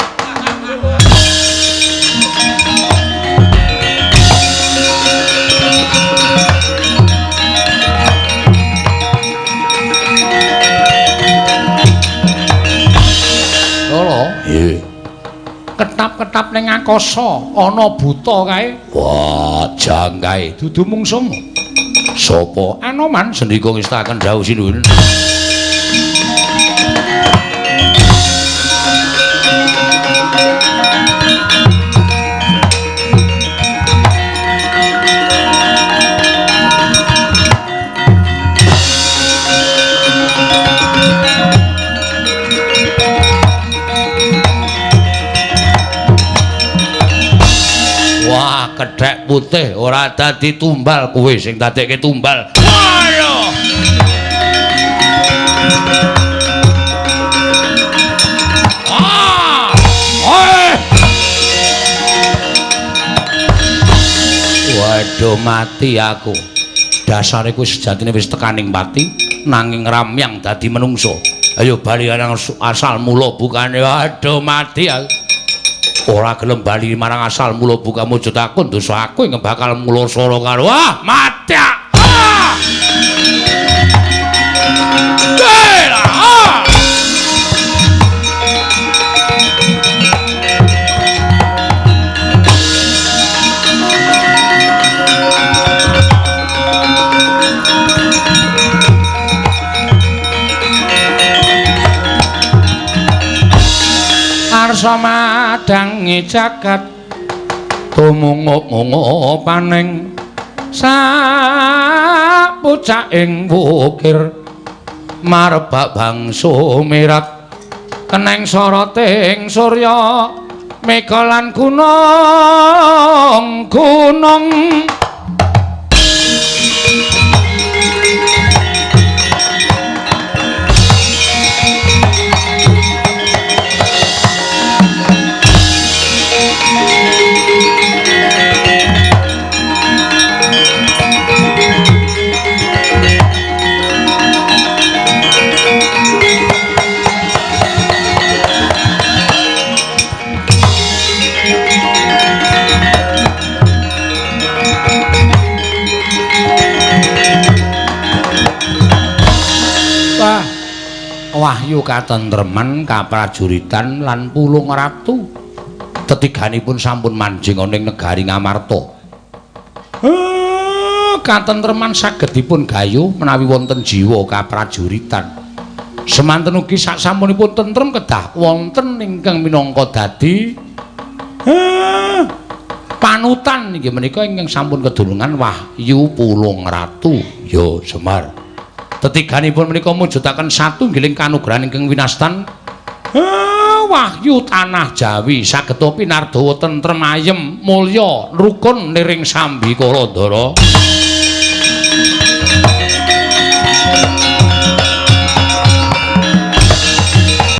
Lho. Nggih. Ketap-ketap ning angkasa ana buta kae. Wah, jangkae dudu mungsung. Sapa? Anoman. Sendika ngestaken dawuh sinuwun. Wah, kethek putih ora dadi tumbal kowe sing dadekke tumbal. Waduh. Ah! Oi! Waduh, mati aku. Dasare kuwi sejatine wis tekaning pati nanging ramyang dadi menungso. Ayo bali nang asal mula bukane. Aduh mati aku. Ora gelem bali marang asal mula buka mujud aku dosa aku ingkang bakal mulasara karo. Wah, mati. Ah! Ah! Arsa madangi jagat tumungup-mungup paning sapucaking wukir marbak bangsa mirat keneng soroting surya mega lan gunung gunung. Wahyu katentreman kaprajuritan lan Pulung Ratu tetiganipun sampun manjing ana ing negari Ngamarta. Katentreman saged dipun gayuh menawi wonten jiwa kaprajuritan. Semanten ugi sasampunipun tentrem kedah wonten ingkang minangka dadi panutan inggih menika ingkang sampun kedulungan Wahyu Pulung Ratu. Ya Semar. Tetiganipun menika mujudaken satunggiling kanugrahan ingkang winastan wahyu tanah Jawi saged pinardawa tentrem ayem mulya rukun niring sambi kalandara.